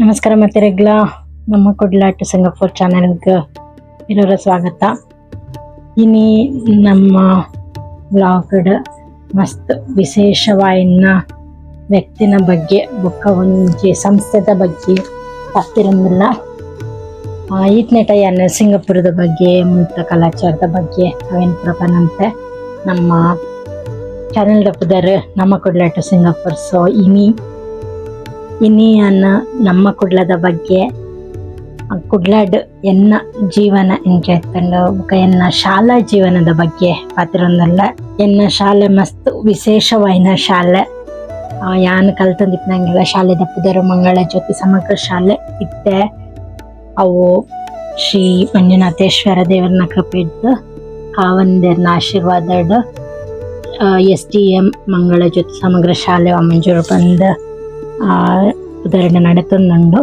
ನಮಸ್ಕಾರ ಮಾತೆರೆಗ್ಲ ನಮ್ಮ ಕುಡ್ಲಾಟ ಸಿಂಗಾಪುರ್ ಚಾನೆಲ್ಗೆ ಇರೋರ ಸ್ವಾಗತ. ಇನಿ ನಮ್ಮ ಬ್ಲಾಗ್ಡ್ ಮಸ್ತ್ ವಿಶೇಷವಾಯಿನ ವ್ಯಕ್ತಿನ ಬಗ್ಗೆ ಬೊಕ್ಕ ಒಂಜಿ ಸಂಸ್ಥೆದ ಬಗ್ಗೆ ಪಾತೆರೊಂದುಲ್ಲ. ಈತ್ನೇಟ ಯಾನ್ ಸಿಂಗಾಪುರದ ಬಗ್ಗೆ, ಮುಲ್ತ ಕಲಾಚಾರದ ಬಗ್ಗೆ ಅವೇನ್ ಪೂರ ಪನಂತೆ. ನಮ್ಮ ಚಾನೆಲ್ ಪುದರ್ ನಮ್ಮ ಕುಡ್ಲಾಟ ಸಿಂಗಾಪುರ್. ಸೊ ಇನಿ ಇನಿ ಯಾನ್ ನಮ್ಮ ಕುಡ್ಲದ ಬಗ್ಗೆ, ಕುಡ್ಲಾಡ್ ಎನ್ನ ಜೀವನ ಎಂಚ ಇತ್ತುಂಡು ಬೊಕ ಎನ್ನ ಶಾಲಾ ಜೀವನದ ಬಗ್ಗೆ ಪಾತೆರೊಂದುಲ್ಲ. ಎನ್ನ ಶಾಲೆ ಮಸ್ತ್ ವಿಶೇಷವಾಯಿನ ಶಾಲೆ. ಯಾನ್ ಕಲ್ತೊಂದಿಪ್ಪುನಂಗೆಲ ಶಾಲೆದ ಪುದರ್ ಮಂಗಳ ಜ್ಯೋತಿ ಸಮಗ್ರ ಶಾಲೆ. ಇತ್ತೆ ಅವು ಶ್ರೀ ಮಂಜುನಾಥೇಶ್ವರ ದೇವರ್ನ ಕೃಪೆಡ್ದ್, ಕಾವಂದೆರ್ನ ಆಶೀರ್ವಾದಡ್ ಎಸ್.ಡಿ.ಎಂ ಮಂಗಳ ಜ್ಯೋತಿ ಸಮಗ್ರ ಶಾಲೆ ವಾಮಂಜೂರು ಪಂದ್ ಪುದರ್ಡ್ ನಡತೊಂದುಂಡು.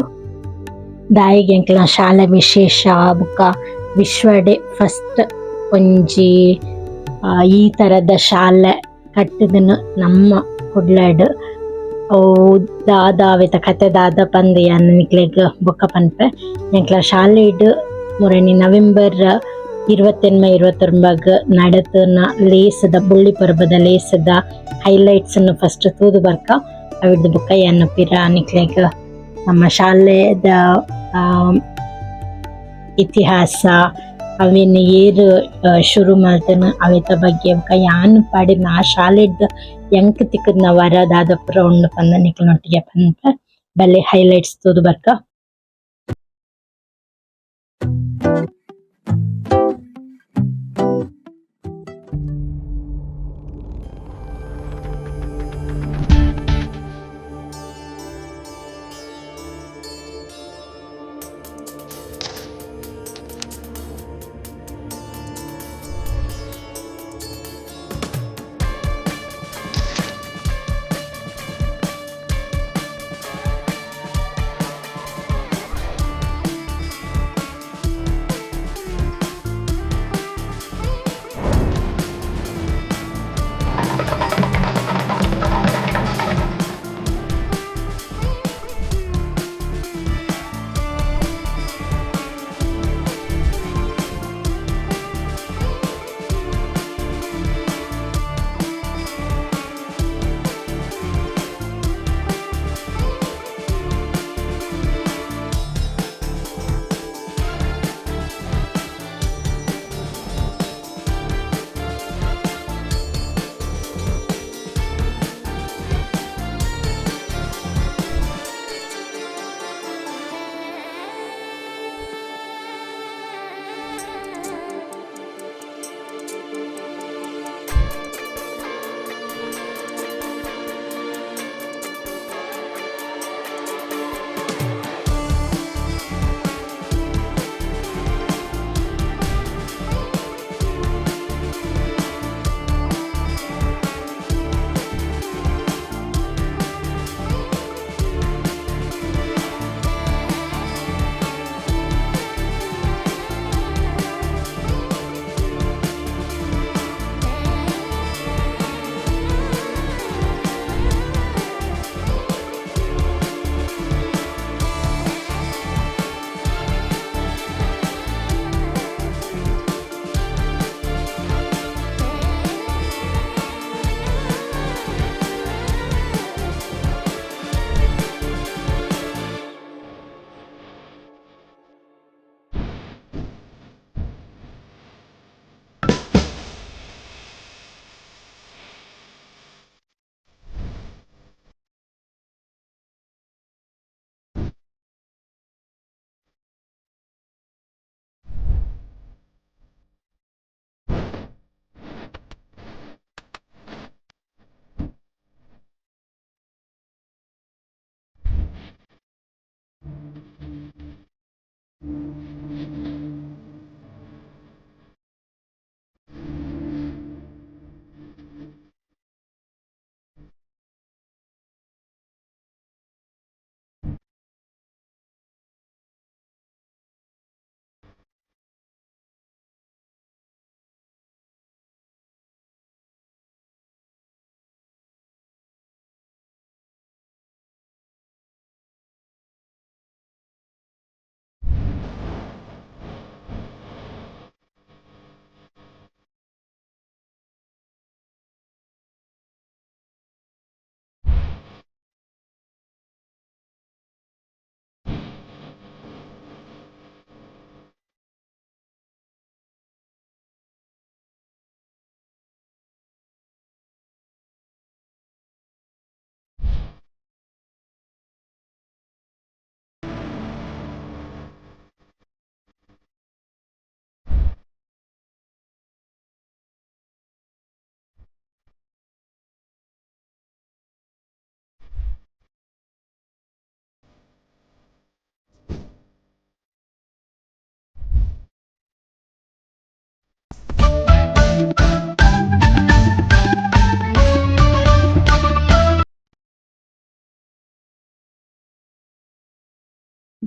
ದಾಯೆಗ್ ಎಂಕ್ಲ ಶಾಲೆ ವಿಶೇಷ ಬೊಕ್ಕ ವಿಶ್ವಡೆ ಫಸ್ಟ್ ಒಂಜಿ ಈ ತರದ ಶಾಲೆ ಕಟ್ಟುದನ್ನು ನಮ್ಮ ಕುಡ್ಲಡ್, ಅವು ದಾದ ಅವೆತ ಕತೆ ದಾದ ಪಂದ್ ಯಾನ್ ನಿಕ್ಲೆಗ್ ಬೊಕ್ಕ ಪನ್ಪೆ. ಎಂಕ್ಲ ಶಾಲೆಡ್ ಮುರಣಿ ನವೆಂಬರ್ 28 29ಗ್ ನಡತುನ ಲೇಸದ, ಬೊಳ್ಳಿ ಪರ್ಬದ ಲೇಸದ ಹೈಲೈಟ್ಸ್ ನು ಫಸ್ಟ್ ತೂದು ಬರ್ಕ. ಅವಿಡ್ದ್ ಬೊಕ್ಕ ಯಾನ್ ಪಿರ ನಿಕ್ಲೆಗ್ ನಮ್ಮ ಶಾಲೆದ ಇತಿಹಾಸ, ಅವೆನ್ ಏರ್ ಶುರು ಮಲ್ತುನ, ಅವೆತ ಬಗ್ಗೆ ಬೊಕ್ಕ ಯಾನ್ ಪಾಡಿನ ಆ ಶಾಲೆಡ್ ಎಂಕ್ ತಿಕ್ಕುದ್ನ ವರ ದಾದ ಪೂರ ಉಂಡು ಪಂದ್ ನಿಕ್ಲೆನೊಟ್ಟಿಗೆ ಪನ್ಪೆ. ಬಲೆ ಹೈಲೈಟ್ಸ್ ತೂದು ಬರ್ಕ.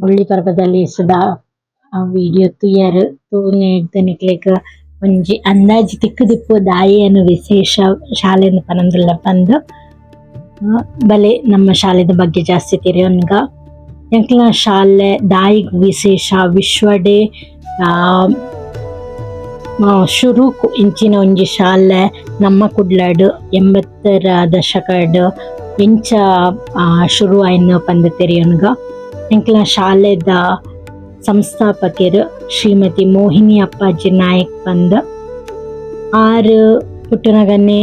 ಬೊಳ್ಳಿ ಪರ್ಬದಲ್ಲಿ ಸುದಾ ಆ ವಿಡಿಯೋ ತೂಯರ್ ತೂನೆಡ್ದ್ ನಿಕ್ಲೆಗ್ ಒಂಜಿ ಅಂದಾಜಿ ತಿಕ್ಕುದಿಪ್ಪು ದಾಯೆನ್ ವಿಶೇಷ ಶಾಲೆನ್ ಪನೊಂದುಲ್ಲ ಪಂದ್. ಬಲೆ ನಮ್ಮ ಶಾಲೆದ ಬಗ್ಗೆ ಜಾಸ್ತಿ ತೆರಿಯೊನ್ಗ. ಎಂಕ್ಲ್ನ ಶಾಲೆ ದಾಯಿಗ್ ವಿಶೇಷ ವಿಶ್ವಡೆ ಶುರುಕು ಇಂಚಿನ ಒಂಜಿ ಶಾಲೆ ನಮ್ಮ ಕುಡ್ಲಡ್ 80ರ ದಶಕಡ್ ಇಂಚ ಶುರು ಆಯಿನ ಪಂದ್ ತೆರಿಯೊನ್ಗ. ಎಂಕ್ಲ್ನ ಶಾಲೆದ ಸಂಸ್ಥಾಪಕೆರ್ ಶ್ರೀಮತಿ ಮೋಹಿನಿ ಅಪ್ಪಾಜಿ ನಾಯಕ್ ಪಂದ್. ಆರ್ ಪುಟ್ಟುನಗನೆ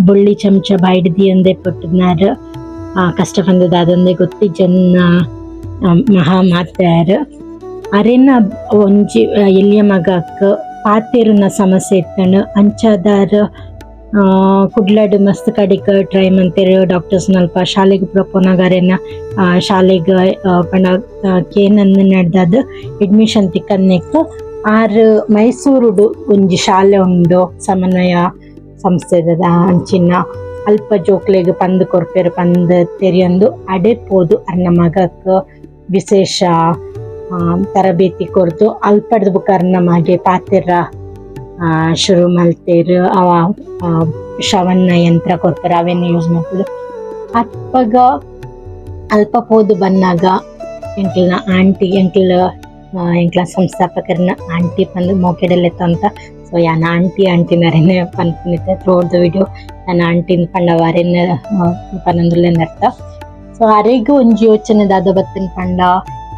ಬೊಳ್ಳಿ ಚಮಚ ಬಾಯ್ಡ್ ದೀಯೊಂದೆ ಪುಟ್ಟುನಾರ್. ಕಷ್ಟ ಪಂದ್ ದಾದಂದೆ ಗೊತ್ತಿಜ್ಜನ್ನ ಮಹಾ ಮಾತೆರ್. ಅರೆನ ಒಂಜಿ ಎಲ್ಯ ಮಗಕ್ ಪಾತೆರುನ ಸಮಸ್ಯೆ ಇತ್ತಂಡ್. ಅಂಚಾದಾರ್ ಕುಡ್ಲಡ್ ಮಸ್ತ್ ಕಡೆಕ್ ಟ್ರೈ ಮಂತೆರ್ ಡಾಕ್ಟರ್ಸ್ ನಲ್ಪ. ಶಾಲೆಗ್ ಪೂರ ಪೋನಗ ಅರೆನ ಶಾಲೆಗ್ ಪಂಡ ಕೇನಂದ್ ನಡ್ದದ್ ಅಡ್ಮಿಷನ್ ತಿಕ್ಕನ್ನೆಕ್ ಆರ್ ಮೈಸೂರುಡು ಒಂಜಿ ಶಾಲೆ ಉಂಡು ಸಮನ್ವಯ ಸಂಸ್ಥೆದ ಅಂಚಿನ ಅಲ್ಪ ಜೋಕ್ಲೆಗ್ ಪಂದ್ ಕೊರ್ಪೆರ್ ಪಂದ್ ತೆರಿಯೊಂದು ಅಡೆ ಪೋದು ಅರ್ನ ಮಗಕ್ ವಿಶೇಷ ತರಬೇತಿ ಕೊರ್ದು ಅಲ್ಪಡ್ದ್ ಬೊಕ ಅರ್ನ ಮಗೆ ಪಾತೆರ ಶುರು ಮಲ್ತೆರ್. ಅವ ಶ್ರವಣ ಯಂತ್ರ ಕೊರ್ಪೆರ್, ಅವೆನ್ ಯೂಸ್ ಮಲ್ಪುದು. ಅಪಗ ಅಲ್ಪ ಪೋದು ಬನ್ನಗ ಎಂಕ್ಲ್ನ ಆಂಟಿ, ಎಂಕ್ಲ ಎಂಕ್ಲ ಸಂಸ್ಥಾಪಕರ್ನ ಆಂಟಿ ಪಂದ್ ಮೋಕೆಡಲೆತ್ತಂತ. ಸೊ ಯಾನ್ ಆಂಟಿ ಆಂಟಿ ನರೇನೆ ಪನ್ಪುನಿತ್ತೆ through the video. ಯಾನ್ ಆಂಟಿನ್ ಪಂಡ ವಾರೆನ್ ಪನೊಂದುಲ್ಲೆಂದ್ ಅರ್ಥ. ಸೊ ಅರೆಗ್ ಒಂಜಿ ಯೋಚನೆ ದಾದ ಬತ್ತುಂಡ್ ಪಂಡ,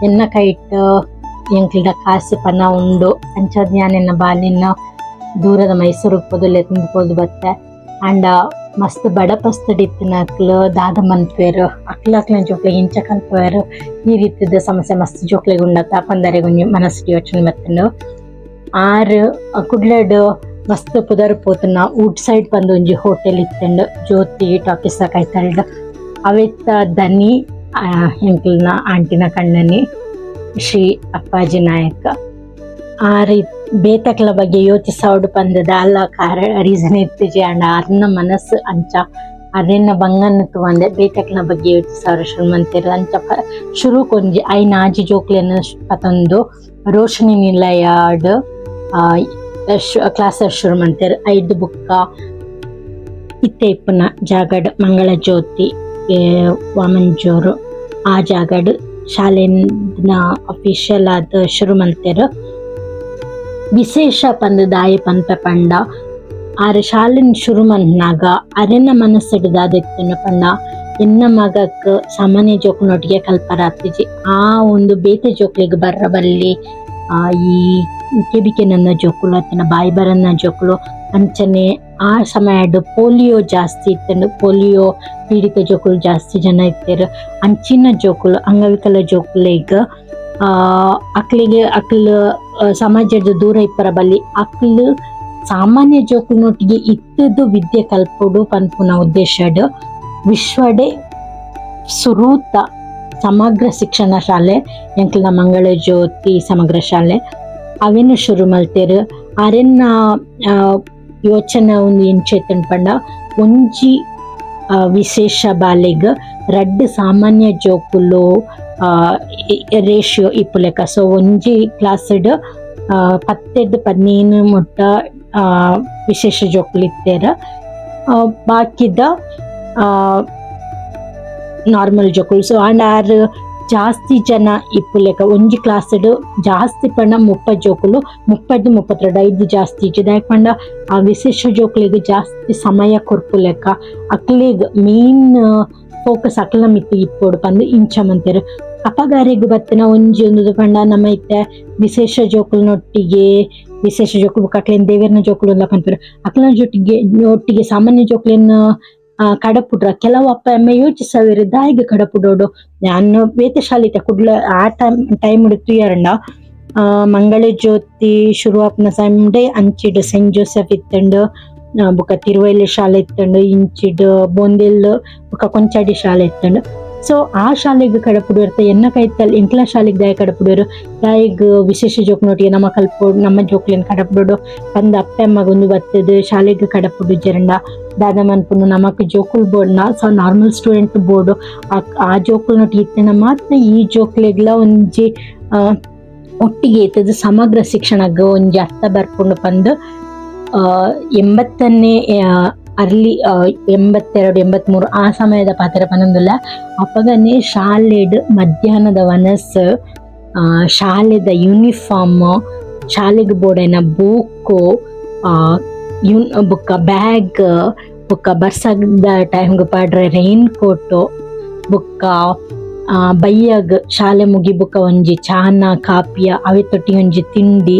ಎನ್ನ ಕೈಟ್ ಎಂಕ್ಲ್ಡ ಕಾಸು ಪನ ಉಂಡು, ಅಂಚಾದ್ ಯಾನ್ ಎನ್ನ ಬಾಲೆನ್ ದೂರದ ಮೈಸೂರುಗ್ ಪೋದು ಲೆತ್ತೊಂದು ಪೋದು ಬತ್ತೆ. ಆಂಡ ಮಸ್ತ್ ಬಡ ಪಸ್ತ್ಡ್ ಇತ್ತಿನಕ್ಲು ದಾದ ಮನ್ಪುವೆರ್, ಅಕ್ಲ ಅಕ್ಲ್ನ ಜೋಕ್ಲೆಗ್ ಇಂಚ ಕಲ್ಪುವೆರ್, ಈ ರೀತಿದ ಸಮಸ್ಯೆ ಮಸ್ತ್ ಜೋಕ್ಲೆಗ್ ಉಂಡತ್ತ ಪಂದ್ ಅರೆಗ್ ಒಂಜಿ ಮನಸ್ಡ್ ಯೋಚನೆ ಬತ್ತುಂಡು. ಆರ್ ಕುಡ್ಲಡ್ ಮಸ್ತ್ ಪುದರ್ ಪೋತುನ ವುಡ್ ಸೈಡ್ ಪಂದ್ ಒಂಜಿ ಹೋಟೆಲ್ ಇತ್ತುಂಡು ಜ್ಯೋತಿ ಟಾಕೀಸ್ ಕೈತಲ್ಡ್. ಅವೆತ್ತ ದನಿ ಎಂಕ್ಲ್ನ ಆಂಟಿನ ಕಣ್ಣನಿ ಶ್ರೀ ಅಪ್ಪಾಜಿ ನಾಯಕ್. ಆರ್ ಬೇತಕ್ಲ ಬಗ್ಗೆ ಯೋಚಿಸವಡು ಪಂದ್ ದಾಲ ರೀಸನ್ ಇತ್ತಿಜಿ. ಆಂಡ ಅರ್ನ ಮನಸ್ಸು ಅಂಚ ಅರೆನ ಬಂಗನ್ ತೂವಂದೆ ಬೇತಕ್ಲ್ನ ಬಗ್ಗೆ ಯೋಚಿಸವರ ಶುರು ಮಂತೆರ್. ಅಂಚ ಶುರುಕ್ ಒಂಜಿ ಐನ್ ಆಜಿ ಜೋಕ್ಲೆನ್ ಪತೊಂದು ರೋಶಿನಿ ನಿಲಯಡ್ ಕ್ಲಾಸ್ ಶುರು ಮಂತೆರ್. ಐದು ಬುಕ್ಕ ಇತ್ತೆ ಇಪ್ಪುನ ಜಾಗಡ್ ಮಂಗಳ ಜ್ಯೋತಿ ವಾಮಂಜೂರು ಆ ಜಾಗಡ್ ಶಾಲೆನ ಅಫಿಷಿಯಲ್ ಆದ್ ಶುರು ಮಲ್ತೆರ್. ವಿಶೇಷ ಪಂದ್ ದಾಯೆ ಪನ್ಪೆ ಪಂಡ, ಆರ್ ಶಾಲೆನ್ ಶುರು ಮನ್ಪುನಗ ಅರೆನ ಮನಸ್ಸುಡ್ ದಾದ ಇತ್ತುಂಡು ಪಂಡ, ಎನ್ನ ಮಗಕ್ ಸಾಮಾನ್ಯ ಜೋಕುಲ್ನೊಟ್ಟಿಗೆ ಕಲ್ಪರ ಆತಿಜಿ, ಆ ಒಂದು ಬೇತೆ ಜೋಕ್ಲೆಗ್ ಬರ್ರ ಬಲ್ಲಿ, ಈ ಕೆಬಿಕೆನನ್ನ ಜೋಕುಲು ಅತ್ತಂಡ ಬಾಯಿ ಬರನ್ನ ಜೋಕುಲು, ಅಂಚನೆ ಆ ಸಮಯಡ್ ಪೋಲಿಯೋ ಜಾಸ್ತಿ ಇತ್ತುಂಡು, ಪೋಲಿಯೋ ಪೀಡಿತ ಜೋಕುಲು ಜಾಸ್ತಿ ಜನ ಇತ್ತೆರ್. ಅಂಚಿನ ಜೋಕುಲು, ಅಂಗವಿಕಲ ಜೋಕುಲೆಗ್ ಅಕ್ಲೆಗ್ ಅಕ್ಲ್ ಸಮಾಜದ ದೂರ ಇಪ್ಪರ ಬಲ್ಲಿ, ಅಕ್ಲ್ ಸಾಮಾನ್ಯ ಜೋಕುಲ್ನೊಟ್ಟಿಗೆ ಇತ್ತದು ವಿದ್ಯೆ ಕಲ್ಪೊಡು ಪನ್ಪುನ ಉದ್ದೇಶಡ್ ವಿಶ್ವಡೆ ಸುರೂತ ಸಮಗ್ರ ಶಿಕ್ಷಣ ಶಾಲೆ ಎಂಕ್ಲ್ನ ಮಂಗಳ ಜ್ಯೋತಿ ಸಮಗ್ರ ಶಾಲೆ ಅವೆನ್ ಶುರು ಮಲ್ತೆರ್. ಅರೆನ ಯೋಚನೆ ಒಂದು ಎಂಚ ಇತ್ತುಂಡು ಪಂಡ, ಒಂಜಿ ವಿಶೇಷ ಬಾಲೆಗ್ ರಡ್ಡ್ ಸಾಮಾನ್ಯ ಜೋಕುಲು ರೇಷಿಯೋ ಇಪ್ಪುಲೆಕ. ಸೊ ಒಂಜಿ ಕ್ಲಾಸ್ಡ್ 10ರ್ದ್ 15 ಮುಟ್ಟ ವಿಶೇಷ ಜೋಕುಲು ಇತ್ತೆರ್, ಬಾಕಿದ ನಾರ್ಮಲ್ ಜೋಕುಲು. ಸೊ ಆಂಡ ಆರ್ ಜಾಸ್ತಿ ಜನ ಇಪ್ಪುಲೆಕ, ಒಂಜಿ ಕ್ಲಾಸ್ಡ್ ಜಾಸ್ತಿ ಪಂಡ 30 ಜೋಕುಲು, 30 32, 5 ಜಾಸ್ತಿ ಇಜ್ಜಿ. ದಾಯೆ ಪಂಡ ಆ ವಿಶೇಷ ಜೋಕುಲೆಗ್ ಜಾಸ್ತಿ ಸಮಯ ಕೊರ್ಪುಲೆಕ, ಅಕ್ಲೆಗ್ ಮೇನ್ ಫೋಕಸ್ ಅಕ್ಲ್ನ ಮಿತ್ತ್ ಇಪ್ಪೊಡು ಪಂದ್ ಇಂಚ ಮಂತೆರ್. ಅಪಗಾರೆಗ್ ಬತ್ತಿನ ಒಂಜಿ ಉಂದು ಪಂಡ, ನಮ್ಮ ಇತ್ತೆ ವಿಶೇಷ ಜೋಕುಲ್ನೊಟ್ಟಿಗೆ, ವಿಶೇಷ ಜೋಕುಲು ಬೊಕ ಅಕ್ಲೆನ್ ದೇವೆರ್ನ ಜೋಕುಲು ಪನ್ಪೆರ್, ಅಕ್ಲ್ನ ಜೊಟ್ಟಿಗೆ ಒಟ್ಟಿಗೆ ಸಾಮಾನ್ಯ ಜೋಕುಲೆನ್ ಕಡಪುಡ್ರ ಕೆಲವು ಅಪ್ಪ ಅಮ್ಮ ಯೋಚಿಸವೆರ್, ದಾಯೆಗ್ ಕಡಪುಡೋಡು. ಯಾನ್ ಬೇತೆ ಶಾಲೆ ಇತ್ತೆ ಕುಡ್ಲ ಆ ಟೈಮ್ ಟೈಮ್ ತೂಯರಂಡ ಮಂಗಳ ಜ್ಯೋತಿ ಶುರು ಆಪುನ ಸಂಡೆ ಅಂಚಿಡ್ ಸೆಂಟ್ ಜೋಸೆಫ್ ಇತ್ತುಂಡು, ಬೊಕ ತಿರುವೈಲಿ ಶಾಲೆ ಇತ್ತುಂಡು, ಇಂಚಿಡ್ ಬೋಂದೆಲ್ ಬೊಕ ಕೊಂಚಾಡಿ ಶಾಲೆ ಇತ್ತುಂಡು. So ಆ ಶಾಲೆಗ್ ಕಡಪುಡುವರ್ತ ಎನ್ನ ಕೈತಲ್ ಎಂಕ್ಲ ಶಾಲೆಗ್ ದಾಯ ಕಡಪುಡುವರು ದಾಯಗ್ ವಿಶೇಷ ಜೋಕ್ನೊಟ್ಟಿಗೆ ನಮ್ಮ ಕಲ್ಪು ನಮ್ಮ ಜೋಕ್ಲೆನ್ ಕಡಪುಡು ಪಂದ್ ಅಪ್ಪೆ ಅಮ್ಮಗ್ ಒಂದು ಬತ್ತದು ಶಾಲೆಗ್ ಕಡಪುಡು ಜರಂಡ ದಾದ ಮನ್ಪುನು ನಮಕ್ ಜೋಕುಲ್ ಬೋರ್ಡ್ನ so normal student board ಆ ಜೋಕುಲ್ನೊಟ್ಟಿಗೆ ಇತ್ತಿನ ಮಾತ್ರ ಈ ಜೋಕ್ಲೆಗ್ಲ ಒಂಜಿ ಒಟ್ಟಿಗೆ ಇತ್ತದು ಸಮಗ್ರ ಶಿಕ್ಷಣಗ್ ಒಂಜಿ ಅರ್ಥ ಬರ್ಪುಂಡು ಪಂದ್ 80ನೇ ಅರ್ಲಿ 82 83 ಆ ಸಮಯದ ಪಾತ್ರ ಪನೊಂದುಲ್ಲ. ಅಪಗನೆ ಶಾಲೆಡ್ ಮಧ್ಯಾಹ್ನದ ವನಸ್, ಶಾಲೆದ ಯೂನಿಫಾರ್ಮ್, ಶಾಲೆಗ್ ಬೋಡಾಯಿನ ಬೂಕು, ಬೊಕ್ಕ ಬ್ಯಾಗ್, ಬೊಕ್ಕ ಬರ್ಸದ ಟೈಮ್ಗ್ ಪಾಡ್ರೆ ರೈನ್ ಕೋಟ್, ಬೊಕ್ಕ ಬಯ್ಯಗ್ ಶಾಲೆ ಮುಗಿ ಬೊಕ್ಕ ಒಂಜಿ ಚಾನ ಕಾಪಿಯ ಅವೆತೊಟ್ಟಿಗೆ ಒಂಜಿ ತಿಂಡಿ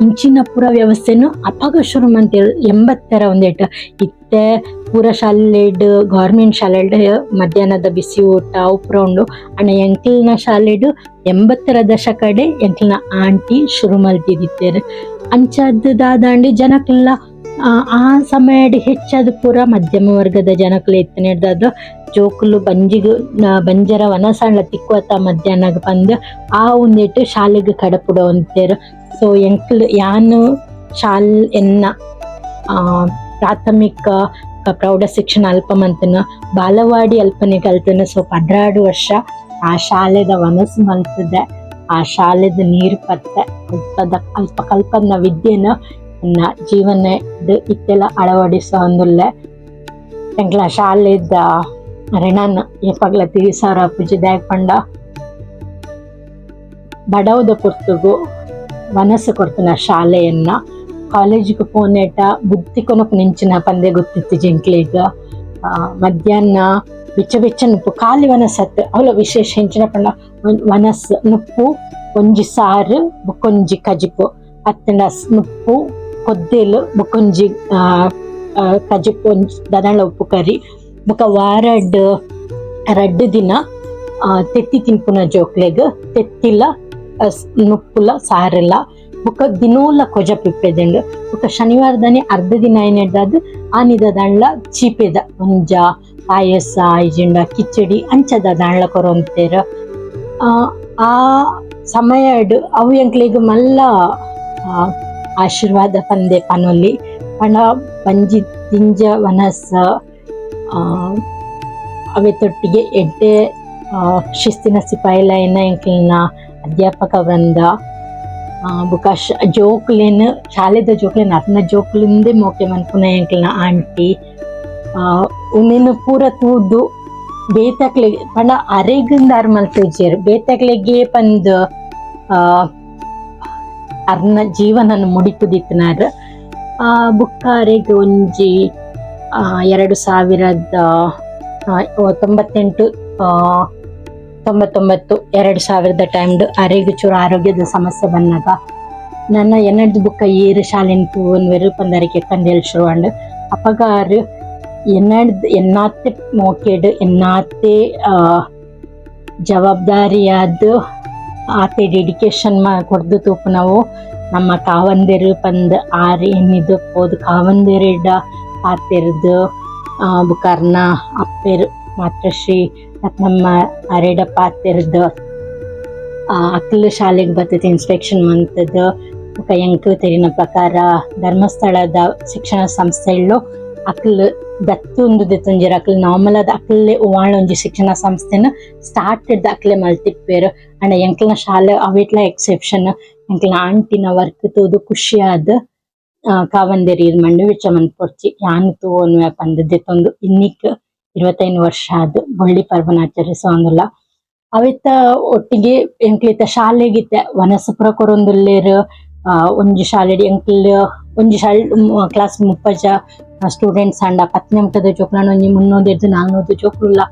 ಇಂಚಿನ ಪೂರ ವ್ಯವಸ್ಥೆನು ಅಪಗ ಶುರು ಮಂತೇಳಿ 80ರ ಒಂದೇಟ್. ಇತ್ತೆ ಪೂರ ಶಾಲೆಡ್ ಗೌರ್ಮೆಂಟ್ ಶಾಲೆಡ್ ಮಧ್ಯಾಹ್ನದ ಬಿಸಿ ಊಟ ಅವು ಪೂರ ಉಂಡು. ಆಂಡ ಎಂಕಲ್ನ ಶಾಲೆಡ್ 80ರ ದಶಕಡೆ ಎಂಕಲ್ನ ಆಂಟಿ ಶುರು ಮಲ್ತಿದಿತ್ತೆರ್. ಅಂಚಾದ್ ದಾದಾಂಡ್ ಜನಕ್ಲೆಲ ಆ ಸಮಯಡ್ ಹೆಚ್ಚಾದ್ ಪೂರ ಮಧ್ಯಮ ವರ್ಗದ ಜನಕುಲು ಇತ್ತಿನೆಡ್ದಾದ್ ಜೋಕುಲು ಬಂಜಿಗ್ ಬಂಜರ ವನಸಾಂಡ ತಿಕ್ಕುವತ ಮಧ್ಯಾಹ್ನಗ್ ಪಂದ್ ಆ ಉಂದೆಟ್ ಶಾಲೆಗ್ ಕಡಪುಡೊಂತೆರ್. ಸೊ ಎಂಕುಲು ಯಾನ್ ಶಾಲ್ ಎನ್ನ ಪ್ರಾಥಮಿಕ ಪ್ರೌಢ ಶಿಕ್ಷಣ ಅಲ್ಪ ಮಂತುನ ಬಾಲವಾಡಿ ಅಲ್ಪನೆ ಕಲ್ತುನ. ಸೊ 12 ವರ್ಷ ಆ ಶಾಲೆದ ವನಸು ಮಲ್ತದೆ, ಆ ಶಾಲೆದ ನೀರ್ ಪತ್ತೆ ಅಲ್ಪದ ಅಲ್ಪ ಕಲ್ಪನ ವಿದ್ಯೆನ ಎನ್ನ ಜೀವನ ಇತ್ತೆಲ್ಲ ಅಳವಡಿಸೊಂದುಲ್ಲೆ. ಎಂಕ್ಲ ಶಾಲೆದ ಋಣನ್ ಏಪಗ್ಲ ತೀರಿಸಾರ ಪೂಜೆ ದಾಯೆ ಪಂಡ ಬಡವದ ಪೊರ್ತುಗು ವನಸು ಕೊರ್ತುನ ಶಾಲೆಯನ್ನ ಕಾಲೇಜಿಗೆ ಪೋನೇಟ ಬುದ್ಧಿ ಕೊನೊಪುನಿಂಚಿನ ಪಂದೆ ಗೊತ್ತಿತ್ತಿಜಿ ಎಂಕ್ಲೆಗ್. ಮಧ್ಯಾಹ್ನ ಬೆಚ್ಚ ಬೆಚ್ಚ ನುಪ್ಪು ಖಾಲಿ ವನಸತ್ ಅವ್ಲ ವಿಶೇಷ ಎಂಚಿನ ಪಂಡ ವನಸ್ ನುಪ್ಪು ಒಂಜಿ ಸಾರು ಬೊಕ್ಕೊಂಜಿ ಕಜಿಪು ಅತ್ತಂಡ ನುಪ್ಪು ಕೊದ್ದೆಲು ಬೊಕ್ಕೊಂಜಿ ಕಜಿಪು ಒಂಜಿ ದನಳ ಉಪ್ಪು ಕರಿ ಬೊಕ ವಾರಡ್ ರಡ್ಡ್ ದಿನ ತೆತ್ತಿ ತಿನ್ಪುನ ಜೋಕ್ಲೆಗ್ ತೆತ್ತಿಲ ನುಪ್ಪುಲ ಸಾರುಲ ಬೊಕ ದಿನೋಲ ಕೊಜಪು ಇಪ್ಪೆದುಂಡು. ಬೊಕ ಶನಿವಾರದಾನಿ ಅರ್ಧ ದಿನ ಆಯಿನೆಡ್ದಾದ್ ಆನಿದ ದಾಂಡ್ಲ ಚೀಪೆದ ಒಂಜ ಪಾಯಸ ಇಜಿಂಡ ಕಿಚಡಿ ಅಂಚದ ದಾಂಡ್ಲ ಕೊರೊಂತೆರ್. ಆ ಸಮಯಡ್ ಅವು ಎಂಕ್ಲೆಗ್ ಮಲ್ಲ ಆಶೀರ್ವಾದ ಪಂದೆ ಪನೊಲಿ. ಪಂಡ ಬಂಜಿ ದಿಂಜ ವನಸ್ ಅವೆತೊಟ್ಟಿಗೆ ಎಡ್ಡೆ ಶಿಸ್ತಿನ ಸಿಪಾಯಿಲಾಯಿನ ಎಂಕ್ಲೆನ ಅಧ್ಯಾಪಕ ವೃಂದ ಬೊಕ ಜೋಕ್ಲೆನ್ ಶಾಲೆದ ಜೋಕ್ಲೆನ್ ಅರ್ನ ಜೋಕ್ಲಿಂದೆ ಮೋಕೆ ಮನ್ಪುನ ಎಂಕ್ಲೆನ ಆಂಟಿ ಉಂದೆನ್ ಪೂರ ತೂದು ಬೇತಕ್ಲೆಗ್ ಪಂಡ ಅರೆಗ್ ಆರ್ ಮಲ್ತಿಜ್ಜೆರ್ ಬೇತಕ್ಲೆಗೆ ಪಂದ್ ಅರ್ನ ಜೀವನನ್ ಮುಡಿಪುದಿತ್ತಿನಾರ್. ಬೊಕ್ಕ ಅರೆಗ್ ಒಂಜಿ 2098 99 2000 ಟೈಮ್ಡ್ ಅರೆಗ್ ಚೂರು ಆರೋಗ್ಯದ ಸಮಸ್ಯೆ ಬನ್ನಗ ನನ್ನ ಎನ್ನಡ್ದು ಬೊಕ್ಕ ಏರ್ ಶಾಲೆನ್ ತೂವೊನ್ವೆರ್ ಪಂದ್ ಅರೆಗ್ ಕಂದೇಲ್ ಶುರು ಆಂಡ್. ಅಪಗ ಆರ್ ಎನ್ನಡ್ದು ಎನ್ನಾತೆ ಮೋಕೆಡ್ ಎನ್ನಾತೆ ಜವಾಬ್ದಾರಿಯಾದ್ ಆತೆ ಡೆಡಿಕೇಶನ್ ಕೊರ್ದು ತೂಪುನವು ನಮ್ಮ ಕಾವಂದೆರ್ ಪಂದ್ ಆರ್ ಎನ್ನಿದ್ ಪೋದು ಕಾವಂದೆರೆಡ ಪಾತೆರ್ದ್ ಬೊಕ ಅರ್ನ ಅಪ್ಪೆರ್ ಮಾತೃಶ್ರೀ ರತ್ನಮ್ಮ ಅರೆಡ ಪಾತೆರ್ದ್ ಅಕ್ಲ್ ಶಾಲೆಗ್ ಬತ್ತುದು ಇನ್ಸ್ಪೆಕ್ಷನ್ ಮಂತುದು ಬೊಕ ಎಂಕ್ ತೆರಿನ ಪ್ರಕಾರ ಧರ್ಮಸ್ಥಳದ ಶಿಕ್ಷಣ ಸಂಸ್ಥೆಲು ಅಕ್ಲ್ ದತ್ತು ಉಂದು ದೆತ್ತೊಂಜೆರ್. ಅಕ್ಲ್ ನಾರ್ಮಲ್ ಆದ್ ಅಕ್ಲೆ ಒವಾಂಡ ಒಂಜಿ ಶಿಕ್ಷಣ ಸಂಸ್ಥೆನ್ ಸ್ಟಾರ್ಟ್ ಡ್ದ್ ಅಕ್ಲೆ ಮಲ್ತಿಪ್ಪೆರ್. ಆಂಡ ಎಂಕ್ಲ್ನ ಶಾಲೆ ಅವೆಟ್ಲ ಎಕ್ಸೆಪ್ಷನ್. ಎಂಕ್ಲ್ನ ಆಂಟಿನ ವರ್ಕ್ ತೂದು ಖುಷಿ ಆದ್ ಕಾವಂದೆರ್ ಈರ್ ಮಂಡ ಬೆಚ್ಚ ಮನ್ಪೊಡ್ಚಿ ಯಾನ್ ತೂವೊನುವೆ ಪಂದ್ ದೆತ್ತೊಂದು ಇನ್ನಿಕ್ 25 ವರ್ಷ ಆದ್ ಬೊಳ್ಳಿ ಪರ್ಬನ್ ಆಚರಿಸೊಂದುಲ್ಲ. ಅವೆತ್ತ ಒಟ್ಟಿಗೆ ಎಂಕ್ಲಿತ ಶಾಲೆಗಿತ್ತೆ ವನಸ್ ಪೂರ ಕೊರೊಂದುಲ್ಲೆರ್. ಒಂಜಿ ಶಾಲೆಡ್ ಎಂಕ್ಲ್ ಒಂಜಿ ಶಾಲೆ ಕ್ಲಾಸ್ 30 ಸ್ಟೂಡೆಂಟ್ಸ್ ಆಂಡ 10ನೇ ಮುಟ್ಟದ ಜೋಕುಲು ಒಂಜಿ 300 ರ್ದ್ 400 ಜೋಕುಲುಲ್ಲ.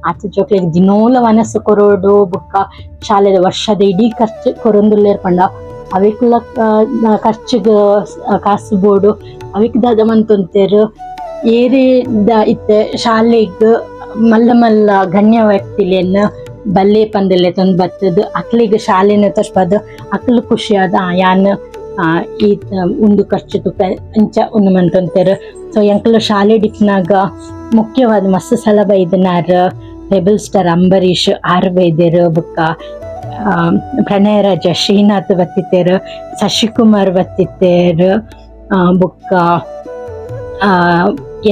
ಆತ್ ಜೋಕ್ಲೆಗ್ ದಿನೋಲ ವನಸ್ ಕೊರೊಡು ಬೊಕ್ಕ ಶಾಲೆದ ವರ್ಷದ ಇಡೀ ಖರ್ಚು ಕೊರೊಂದುಲ್ಲೆರ್ ಪಂಡ ಅವೆಕ್ಲ ಖರ್ಚಿಗ್ ಕಾಸ್ ಬೋಡು ಅವೆಕ್ ದಾದ ಮಂತೊಂತೆರ್ ಏರೆ ದ ಇತ್ತೆ ಶಾಲೆಗ್ ಮಲ್ಲ ಮಲ್ಲ ಗಣ್ಯ ವ್ಯಕ್ತಿಲೆನ್ ಬಲ್ಲೆ ಪಂದ್ ಲೆತೊಂದು ಬತ್ತುದು ಅಕ್ಲೆಗ್ ಶಾಲೆನ್ ತೋಜ್ಪಾದ್ ಅಕ್ಲು ಖುಷಿ ಆದ್ ಯಾನ್ ಈ ಉಂದು ಖರ್ಚು ತೂಪೆ ಅಂಚ ಉಂದು ಮಂತೊಂತೆರ್. ಸೊ ಎಂಕುಲು ಶಾಲೆಡ್ ಇಪ್ಪುನಗ ಮುಖ್ಯವಾದ್ ಮಸ್ತ್ ಸಲ ಬೈದಿನಾರ್ Rebel star Ambareesh ಆರ್ ಬೈದೆರ್ ಬೊಕ್ಕ ಪ್ರಣಯರಾಜ ಶ್ರೀನಾಥ್ ಬತ್ತಿತ್ತೇರು, ಶಶಿಕುಮಾರ್ ಬತ್ತಿತ್ತೇರು, ಬೊಕ್ಕ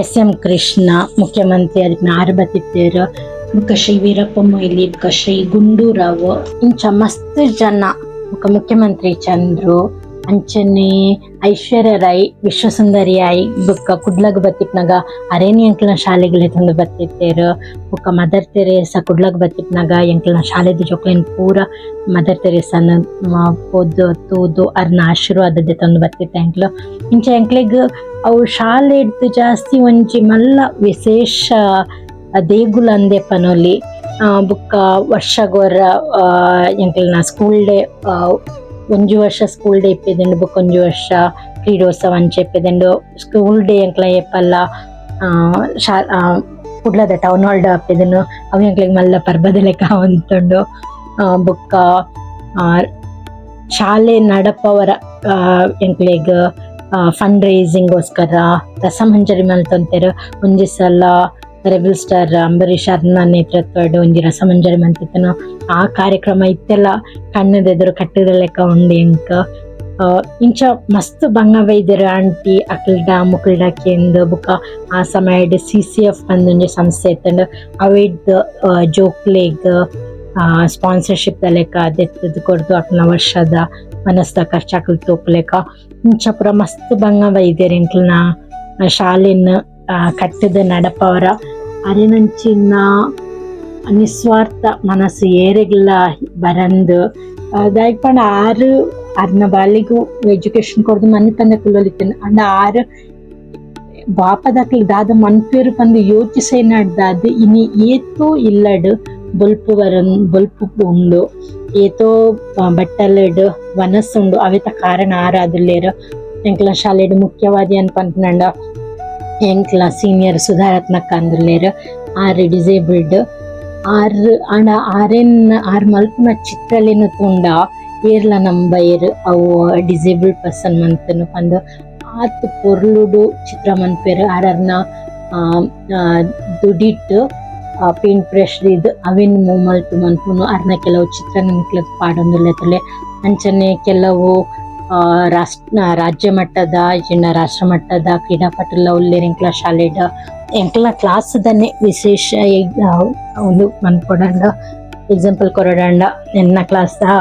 ಎಸ್ ಎಂ ಕೃಷ್ಣ ಮುಖ್ಯಮಂತ್ರಿ ಅದಕ್ಕೆ ಆರ್ ಬತ್ತಿತ್ತೇರು, ಬೊಕ್ಕ ಶ್ರೀ ವೀರಪ್ಪ ಮೊಯ್ಲಿ, ಬೊಕ್ಕ ಶ್ರೀ ಗುಂಡೂರಾವ್, ಇಂಚ ಮಸ್ತ್ ಜನ, ಬೊಕ್ಕ ಮುಖ್ಯಮಂತ್ರಿ ಚಂದ್ರು, ಅಂಚನೆ ಐಶ್ವರ್ಯ ರೈ ವಿಶ್ವಸುಂದರಿ ಆಯ್ ಬೊಕ್ಕ ಕುಡ್ಲಗ್ ಬತ್ತಿಪ್ನಗ ಅರೇನಿ ಅಂಕಲ್ನ ಶಾಲೆಗಳು ತಂದು ಬತ್ತಿತ್ತೇರು. ಬೊಕ್ಕ ಮದರ್ ತೆರೇಸ ಕುಡ್ಲಗ್ ಬತ್ತಿಪ್ನಗ ಎಂಕಲ್ನ ಶಾಲೆದ ಜೋಕ್ಲೆನ್ ಪೂರ ಮದರ್ ತೆರೇಸನ ಪೋದು ತೂದು ಅರ್ನ ಆಶೀರ್ವಾದ ತಂದು ಬತ್ತಿತ್ತ ಎಂಕ್ಲು. ಇಂಚ ಎಂಕ್ಲೆಗ್ ಅವು ಶಾಲೆಡ್ದು ಜಾಸ್ತಿ ಒಂಜಿ ಮಲ್ಲ ವಿಶೇಷ ದೇಗುಲ ಅಂದೆ ಪನೊಲಿ. ಬೊಕ್ಕ ವರ್ಷಗೊರ ಎಂಕಲ್ನ ಸ್ಕೂಲ್ ಡೇ, ಒಂಜಿ ವರ್ಷ ಸ್ಕೂಲ್ ಡೇ ಇಪ್ಪೆದುಂಡು, ಬೊಕ್ಕ ಒಂಜಿ ವರ್ಷ ಕ್ರೀಡೋತ್ಸವ ಅಂಚ ಇಪ್ಪೆದುಂಡು. ಸ್ಕೂಲ್ ಡೇ ಎಂಕ್ಲ ಏಪಲ್ಲ ಶಾ ಕುಡ್ಲದ ಟೌನ್ ಹಾಲ್ ಆಪೆದುಂಡು. ಅವು ಎಂಕ್ಲೆಗ್ ಮಲ್ಲ ಪರ್ಬದ ಲೆಕ್ಕ ಆವೊಂದುಂಡು. ಬೊಕ್ಕ ಶಾಲೆ ನಡಪವರ ಎಂಕ್ಲೆಗ್ ಫಂಡ್ ರೇಸಿಂಗ್ ಗೋಸ್ಕರ ರಸಮಂಜರಿ ಮಲ್ತೊಂತೆರ್. ಒಂಜಿ ಸಲ ರೆಬೆಲ್ ಸ್ಟಾರ್ ಅಂಬರೀಶ್ ಅರ್ನ ನೇತೃತ್ವಡ್ ಒಂಜಿ ರಸಮಂಜರಿ ಮಲ್ತಿತ್ತುನು. ಆ ಕಾರ್ಯಕ್ರಮ ಇತ್ತೆಲ್ಲ ಕಣ್ಣದ ಎದುರು ಕಟ್ಟದ ಲೆಕ್ಕ ಉಂಡು ಎಂಕ್. ಇಂಚ ಮಸ್ತ್ ಬಂಗ ಬೈದೆರ್ ಆಂಟಿ ಅಕಲ್ಡ ಮುಕಲ್ಡ ಕೇಂದ್. ಬೊಕ್ಕ ಆ ಸಮಯಡ್ ಸಿಸಿಎಫ್ ಪಂದ್ ಒಂಜಿ ಸಂಸ್ಥೆ ಇತ್ತುಂಡು. ಅವೆಡ್ದ್ ಜೋಕ್ಲೆಗ್ ಸ್ಪಾನ್ಸರ್ಶಿಪ್ ದ ಲೆಕ್ಕ ದೆತ್ತುದು ಕೊರ್ದು ಅಕ್ಲ್ನ ವರ್ಷದ ಮನಸ್ದ ಖರ್ಚು ಅಕುಲು ತೂಪುಲೆಕ ಇಂಚ ಪೂರ ಮಸ್ತ್ ಬಂಗ ಬೈದೆರ್ ಎಂಕ್ಲ್ನ ಶಾಲೆನ್ ಕಟ್ಟುದು ನಡಪವರ. ಅರೆನಂಚಿನ ನಿಸ್ವಾರ್ಥ ಮನಸ್ಸು ಏರೆಗ್ಲ ಬರಂದ್. ದಾಯೆಗ್ ಪಂಡ ಆರ್ ಅರ್ನ ಬಾಲೆಗ್ ಎಜುಕೇಶನ್ ಕೊರ್ದು ಮನ್ಪಂದೆ ಕುಲ್ಲೊಂದಿತ್ತಿನ ಅಂಡ ಆರ್ ಬಾಪದಕ್ಲ್ ದಾದ ಮನ್ಪೆರ್ ಪಂದ್ ಯೋಚಿಸೈನಡ್ದಾದ್ ಇನಿ ಏತೋ ಇಲ್ಲಡ್ ಬೊಲ್ಪು ಬರನ್ ಬೊಲ್ಪು ಉಂಡು, ಏತೋ ಬಟ್ಟಲೆಡ್ ವನಸ್ ಉಂಡು, ಅವೆತ ಕಾರಣ ಆರಾದುಲ್ಲೆರ್. ಎಂಕ್ಲ ಶಾಲೆಡ್ ಮುಖ್ಯವಾದಿ ಪನ್ಪುನಂಡ ಎಂಕ್ಲ ಸೀನಿಯರ್ ಸುಧಾರತ್ನಕ್ಕ ಅಂದುಲ್ಲೆರ್. ಆರ್ ಡಿಸೇಬಲ್ಡ್ ಆರ್. ಆಂಡ ಆರೆನ್ ಆರ್ ಮಲ್ಪುನ ಚಿತ್ರಲೆನ್ ತೂಂಡ ಏರ್ಲ ನಂಬಯೆರ್ ಅವು ಡಿಸೇಬಲ್ಡ್ ಪರ್ಸನ್ ಮಂತುನು ಪಂದ್. ಆತ್ ಪೊರ್ಲುಡು ಚಿತ್ರ ಮನ್ಪೆರ್. ಆರ್ ಅರ್ನ ದುಡಿಟ್ ಪೇಂಟ್ ಬ್ರಷ್ ದೀದ್ ಅವೆನ್ ಮೂವ್ ಮಲ್ತ್ ಮನ್ಪುನು. ಅರ್ನ ಕೆಲವು ಚಿತ್ರನ್ ನಿಕ್ಲೆಗ್ ಪಾಡೊಂದುಲ್ಲೆ ತೂಲೆ. ಅಂಚನೆ ಕೆಲವು ರಾಷ್ಟ್ರ ರಾಜ್ಯ ಮಟ್ಟದ ಇಜ್ಜಿಂಡ ರಾಷ್ಟ್ರ ಮಟ್ಟದ ಕ್ರೀಡಾಪಟುಲ ಉಲ್ಲೆರ್ ಎಂಕ್ಲ ಶಾಲೆಡ್. ಎಂಕ್ಲ ಕ್ಲಾಸ್ ದನೆ ವಿಶೇಷ ಉಂದು ಮನ್ಪೊಡಂಡ ಎಕ್ಸಾಂಪಲ್ ಕೊರೊಡಂಡ ಎನ್ನ ಕ್ಲಾಸ್ ದ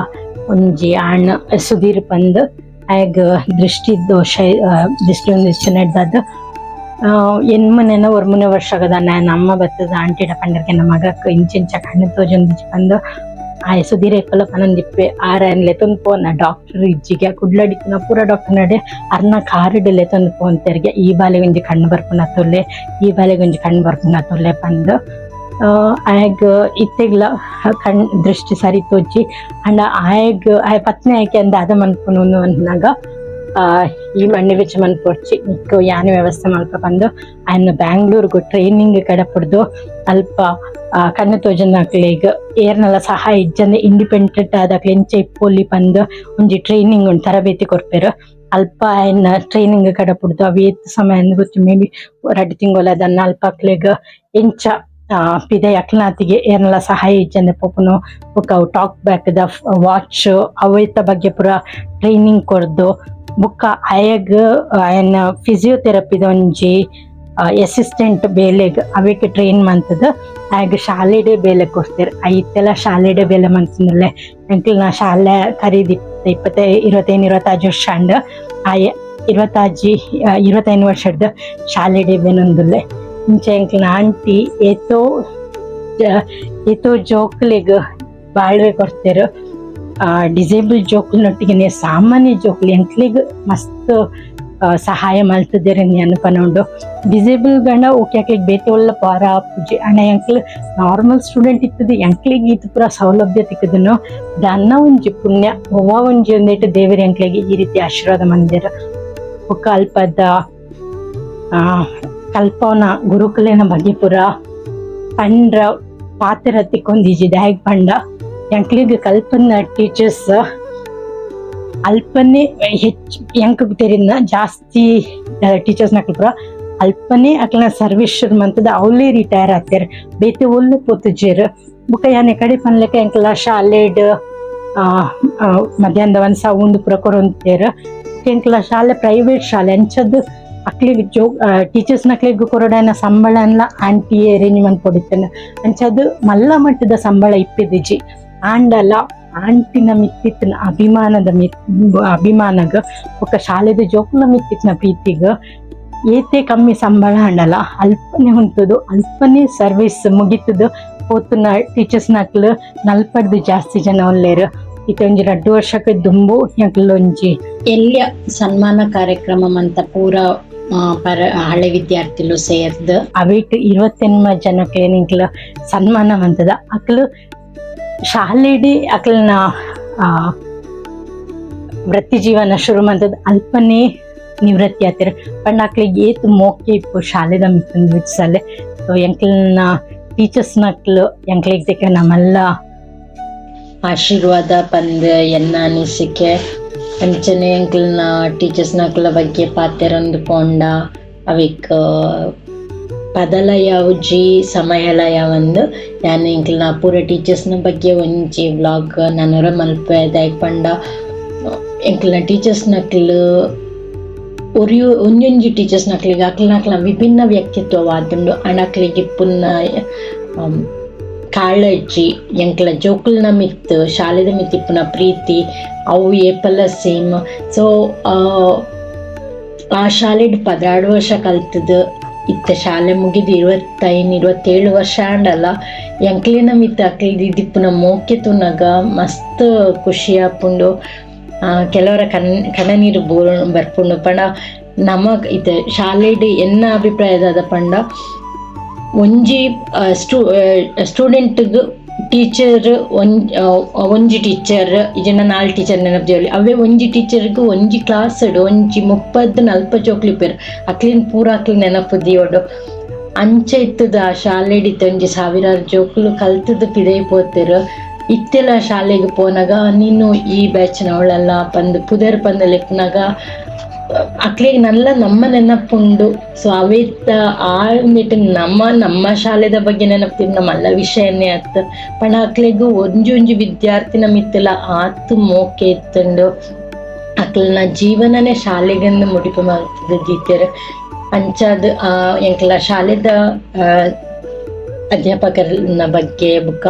ಒಂಜಿ ಆಣ್ ಸುಧೀರ್ ಪಂದ್, ಆಯಗ್ ದೃಷ್ಟಿ ದೋಷ, ದೃಷ್ಟಿ ಒಂದಿಷ್ಟು ಎನ್ಮನೆನ ಒರ್ಮನೆ ವರ್ಷಗದ ಅಮ್ಮ ಬತ್ತದ ಆಂಟಿಡ ಪಂಡರ್ಗೆ ಮಗಕ್ ಇಂಚಿಂಚ ಕಣ್ಣು ತೋಜೊಂದಿಜ್ಜಿ ಪಂದ್. ಆಯೆ ಸುಧೀರ್ ಏಪಲ ಪನೊಂದಿಪ್ಪೆ, ಆರ್ ಆಯನ್ ಲೆತೊಂದು ಪೋನ ಡಾಕ್ಟರ್ ಇಜ್ಜಿಗೆ ಕುಡ್ಲಡಿತ್ತಿನ ಪೂರ ಡಾಕ್ಟರ್ ನಡೆ ಅರ್ನ ಕಾರುಡ್ ಲೆತೊಂದು ಪೋಂತೆರ್ಗೆ, ಈ ಬಾಲೆಗ್ ಒಂಜಿ ಕಣ್ಣು ಬರ್ಪುನ ತೂಲೆ, ಈ ಬಾಲೆಗ್ ಒಂಜಿ ಕಣ್ಣು ಬರ್ಪುನ ತೂಲೆ ಪಂದ್. ಆಯಗ್ ಇತ್ತೆಗ್ಲ ಕಣ್ ದೃಷ್ಟಿ ಸರಿ ತೋಜಿ. ಅಂಡ ಆಯಗ್ ಆಯೆ ಪತ್ನಿ ಆಯ್ಕೆ ಅಂದ್ ದಾದ ಮನ್ಪುನು ಅನ್ನಾಗ ಈ ಮಣ್ಣಿ ಬೆಚ್ಚ ಮನ್ಪೊಡ್ಚಿ, ನಿಕ್ಕ್ ಯಾನ್ ವ್ಯವಸ್ಥೆ ಮಲ್ಪ ಪಂದ್ ಆಯನ್ ಬ್ಯಾಂಗ್ಳೂರ್ಗ್ ಟ್ರೈನಿಂಗ್ ಕಡಪುಡ್ದು ಅಲ್ಪ ಕಣ್ಣು ತೋಜುನಕ್ಲೆಗ್ ಏರ್ನಲ ಸಹಾಯ ಇಜ್ಜಂದೆ ಇಂಡಿಪೆಂಡೆಂಟ್ ಆದ್ ಎಂಚ ಇಪ್ಪೊಲಿ ಪಂದ್ ಒಂಜಿ ಟ್ರೈನಿಂಗ್ ಉಂಡು, ತರಬೇತಿ ಕೊರ್ಪೆರ್. ಅಲ್ಪ ಆಯನ್ ಟ್ರೈನಿಂಗ್ ಕಡಪುಡ್ದು ಅವು ಏತ್ ಸಮಯ ಅಂದ್ ಗೊತ್ತಿಜ್ಜಿ, ಮೇ ಬಿ 2 ತಿಂಗೊಲ ದಾನ್ನ. ಅಲ್ಪ ಅಕ್ಲೆಗ್ ಎಂಚ ಪಿದಯಿ ಅಕ್ಲ್ನಾತಿಗೆ ಏರ್ನಲ ಸಹಾಯ ಇಜ್ಜಂದೆ ಪೋಪುನು ಬೊಕ್ಕ ಅವು talk back the watch ಅವೆತ ಬಗ್ಗೆ ಪೂರ ಟ್ರೈನಿಂಗ್ ಕೊರ್ದು, ಬೊಕ್ಕ ಆಯಗ್ ಆಯನ ಫಿಸಿಯೋಥೆರಪಿದ ಒಂಜಿ ಅಸಿಸ್ಟೆಂಟ್ ಬೇಲೆಗ್ ಅವೆಕ್ ಟ್ರೈನ್ ಮಂತುದು ಆಯಗ್ ಶಾಲೆಡೇ ಬೇಲೆ ಕೊರ್ತೆರ್. ಇತ್ತೆಲ ಶಾಲೆಡೇ ಬೇಲೆ ಮಂತೊಂದುಲ್ಲೆ. ಎಂಕಲ್ನ ಶಾಲೆ ಕರೀದಿ 25 26 ವರ್ಷ ಆಂಡ್. ಆಯೆ 26 25 ವರ್ಷಡ್ದ್ ಶಾಲೆಡೇ ಬೇನೊಂದುಲ್ಲೆ. ಇಂಚ ಎಂಕಲ್ನ ಆಂಟಿ ಏತೋ ಏತೋ ಜೋಕ್ಲೆಗ್ ಬಾಳ್ವೆ ಕೊರ್ತೆರ್. ಡಿಸೇಬಲ್ ಜೋಕ್ಲೆನೊಟ್ಟಿಗೆನೆ ಸಾಮಾನ್ಯ ಜೋಕ್ಲು ಎಂಕ್ಲೆಗ್ ಮಸ್ತ್ ಸಹಾಯ ಮಲ್ತುದೆರ್ ಯಾನ್ ಪನೊಂಡು. ಡಿಸೇಬಲ್ ಗಂಡ ಓಕೆ, ಅಕ್ಲೆಗ್ ಬೇತೆ ಒಲ್ಲ ಪವರ್ ಆಪುಜಿ. ಆಂಡ ಎಂಕ್ಲು ನಾರ್ಮಲ್ ಸ್ಟೂಡೆಂಟ್ ಇತ್ತುದು ಎಂಕ್ಲೆಗ್ ಈತ್ ಪೂರ ಸೌಲಭ್ಯ ತಿಕ್ಕುದುನು ದಾನ್ನ ಒಂಜಿ ಪುಣ್ಯ ಒವ್ವ ಒಂಜಿ ಒಂದೆಟ್ ದೇವೆರ್ ಎಂಕ್ಲೆಗ್ ಈ ರೀತಿ ಆಶೀರ್ವಾದ ಮಂದೆರ್. ಬೊಕ್ಕ ಅಲ್ಪದ ಕಲ್ಪವನ ಗುರುಕುಲೆನ ಬಗ್ಗೆ ಪೂರ ಪಂಡ್ರ ಪಾತೆರ ತಿಕ್ಕೊಂದಿಜ್ಜಿ. ದಾಯೆಗ್ ಪಂಡ ಎಂಕ್ಲೆಗ್ ಕಲ್ಪನ ಟೀಚರ್ಸ್ ಅಲ್ಪನೆ ಹೆಚ್ಚು ಎಂಕ್ ತೆರಿನ ಜಾಸ್ತಿ ಟೀಚರ್ಸ್ ನಕುಲು ಪೂರ ಅಲ್ಪನೇ ಅಕ್ಲನ ಸರ್ವಿಸ್ ಶುರು ಮಂತದ ಅವಲೇ ರಿಟೈರ್ ಆತೇರ್ ಬೇತೆ ಒಲ್ಲು ಪೋತುಜೆರ್ ಬೊಕ ಯಾನ್ ಎಕಡೆ ಪನ್ಲೆಕ ಎಂಕಲ ಶಾಲೆಡ್ ಆ, ಆ, ಮಧ್ಯಾಹ್ನದ ಒಂದ್ ಉಂದು ಪೂರ ಕೊರೊಂತೇರ್. ಎಂಕಲ ಶಾಲೆ ಪ್ರೈವೇಟ್ ಶಾಲೆ ಅಂಚದ್ ಅಕ್ಲಿಗ್ ಜೋ ಟೀಚರ್ಸ್ ನಕ್ಲೆಗ್ ಕೊರೊಡಾಯಿನ ಸಂಬಳನ್ಲ ಆಂಟಿ ಅರೇಂಜ್ ಮನ್ಪೊಡಿತ್ತಂಡ್. ಅಂಚದ್ ಮಲ್ಲ ಮಟ್ಟದ ಸಂಬಳ ಇಪ್ಪೆದಿಜಿ. ಆಂಡಲ ಆಂಟಿನ ಮಿತ್ತಿತ್ತಿನ ಅಭಿಮಾನದ ಮಿತ್ ಅಭಿಮಾನಗ್ ಬೊಕ್ಕ ಶಾಲೆದ ಜೋಕುಲ್ನ ಮಿತ್ತಿತ್ತಿನ ಪ್ರೀತಿಗ್ ಏತೆ ಕಮ್ಮಿ ಸಂಬಳ ಆಂಡಲ ಅಲ್ಪನೆ ಉಂತುದು ಅಲ್ಪನೆ ಸರ್ವಿಸ್ ಮುಗಿತುದು ಪೋತುನ ಟೀಚರ್ಸ್ ನಕ್ಲು ನಲ್ಪಡ್ದು ಜಾಸ್ತಿ ಜನ ಉಲ್ಲೆರ್. ಇತ್ತೆ ಒಂಜಿ ರಡ್ಡ್ ವರ್ಷಕ್ಕೆ ದುಂಬು ಎಂಕುಲು ಒಂಜಿ ಎಲ್ಯ ಸನ್ಮಾನ ಕಾರ್ಯಕ್ರಮ ಮಂತ ಪೂರ ಪರ ಹಳೆ ವಿದ್ಯಾರ್ಥಿಲು ಸೇರ್ದ್ ಅವೇಟ್ 28 ಜನಕ್ಕೆ ನಿಂಕ್ಲ ಸನ್ಮಾನ ಮಂತದ. ಅಕ್ಲು ಶಾಲೆಡಿ ಅಕ್ಲ್ನ ವೃತ್ತಿ ಜೀವನ ಶುರು ಮಂತದ ಅಲ್ಪನೇ ನಿವೃತ್ತಿ ಆತೆರ್. ಪಂಡ ಅಕ್ಲೆಗ್ ಏತ್ ಮೋಕೆ ಇಪ್ಪು ಶಾಲೆದ ಮಿತ್ತ್ ಬಿಡ್ಸಲೆ. ಸೊ ಎಂಕ್ಲ್ನ ಟೀಚರ್ಸ್ ನಕ್ಲು ಎಂಕ್ಲೆಗ್ ತಿಕ್ಕ ನಮಲ್ಲ ಆಶೀರ್ವಾದ ಪಂದ್ ಎನ್ನ ಅನಿಸಿಕೆ. ಅಂಚನೆ ಎಂಕ್ಲ್ನ ಟೀಚರ್ಸ್ ನಕ್ಲ ಬಗ್ಗೆ ಪಾತೆರೊಂದು ಪೋಂಡ ಅವಿಕ್ ಪದಲ ಯಾವುಜಿ, ಸಮಯಲ ಯಾವಂದ್. ಯಾನ್ ಎಂಕ್ಲ್ನ ಪೂರ ಟೀಚರ್ಸ್ನ ಬಗ್ಗೆ ಒಂಜಿ ವ್ಲಾಗ್ ನನೊರ ಮಲ್ಪೆ. ದಾಯೆಗ್ ಪಂಡ ಎಂಕ್ಲ್ನ ಟೀಚರ್ಸ್ ನಕ್ಲು ಒರಿಯು ಒಂಜೊಂಜಿ ಟೀಚರ್ಸ್ ನಕ್ಲೆಗ್ ಅಕ್ಲ್ನ ವಿಭಿನ್ನ ವ್ಯಕ್ತಿತ್ವವಾದುಂಡು. ಆಂಡ ಅಕ್ಲೆಗ್ ಇಪ್ಪುನ ಕಾಳಜಿ, ಎಂಕ್ಲ ಜೋಕುಲ್ನ ಮಿತ್ತ್, ಶಾಲೆದ ಮಿತ್ತ್ ಇಪ್ಪುನ ಪ್ರೀತಿ ಅವು ಏಪಲ ಸೇಮ್. ಸೊ ಆ ಶಾಲೆಡ್ 12 ವರ್ಷ ಕಲ್ತದ್ ಇತ್ತೆ ಶಾಲೆ ಮುಗಿದು 25 27 ವರ್ಷ ಆಂಡಲ ಎಂಕ್ಲೆನ ಮಿತ್ತ್ ಅಕ್ಲೆಗ್ ಇಪ್ಪುನ ಮೋಕೆ ತೂನಗ ಮಸ್ತ್ ಖುಷಿ ಆಪುಂಡು. ಕೆಲವರ ಕಣ್ಣನೀರು ಬರ್ಪುಂಡು. ಪಂಡ ನಮಕ್ ಇತ್ತೆ ಶಾಲೆಡ್ ಎನ್ನ ಅಭಿಪ್ರಾಯ ದಾದ ಪಂಡ, ಒಂಜಿ ಸ್ಟೂಡೆಂಟ್ಗ್ ಟೀಚರ್ ಒಂಜಿ ಟೀಚರ್ ಇಜ್ಜಿಂಡ ನಾಲ್ ಟೀಚರ್ ನೆನಪು. ಅವೇ ಒಂಜಿ ಟೀಚರ್ಗ್ ಒಂಜಿ ಕ್ಲಾಸ್ ಒಂಜಿ 30 40 ಜೋಕ್ಲು ಇಪ್ಪೆರ್, ಅಕ್ಲೆನ್ ಪೂರ ಅಕ್ಲ್ ನೆನಪು ದೀವೊಡು. ಅಂಚ ಇತ್ತದ ಆ ಶಾಲೆಡ್ ಇತ್ತೆ ಒಂಜಿ ಸಾವಿರಾರು ಜೋಕುಲು ಕಲ್ತುದು ಪಿದಯಿ ಪೋತೆರ್. ಇತ್ತೆಲ ಶಾಲೆಗ್ ಪೋನಗ ನೀನು ಈ ಬ್ಯಾಚ್ ನವಳಲ್ಲ ಪಂದ್ ಪುದರ್ ಪಂದ್ ಲೆಪ್ಪುನಗ ಅಕ್ಲೆಗ್ ನಲ್ಲ ನಮ್ಮ ನೆನಪುಂಡು. ಸೊ ಅವೇತ ಆ ಒಂದಿಟ್ ನಮ್ಮ ನಮ್ಮ ಶಾಲೆದ ಬಗ್ಗೆ ನೆನಪು ಮಲ್ಲ ವಿಷಯನೇ ಅತ್. ಪಂಡ ಅಕ್ಲೆಗ್ ಒಂಜಿ ಒಂಜಿ ವಿದ್ಯಾರ್ಥಿನ ಮಿತ್ತಲ ಆತ್ ಮೋಕೆ ಇತ್ತುಂಡು. ಅಕ್ಲ್ನ ಜೀವನನೇ ಶಾಲೆಗಂದು ಮುಡಿಪು ಮಲ್ತುದು ದೀತೆರ್. ಅಂಚಾದ್ ಆ ಎಂಕ್ಲ ಶಾಲೆದ ಅಧ್ಯಾಪಕರ್ನ ಬಗ್ಗೆ ಬುಕ್ಕ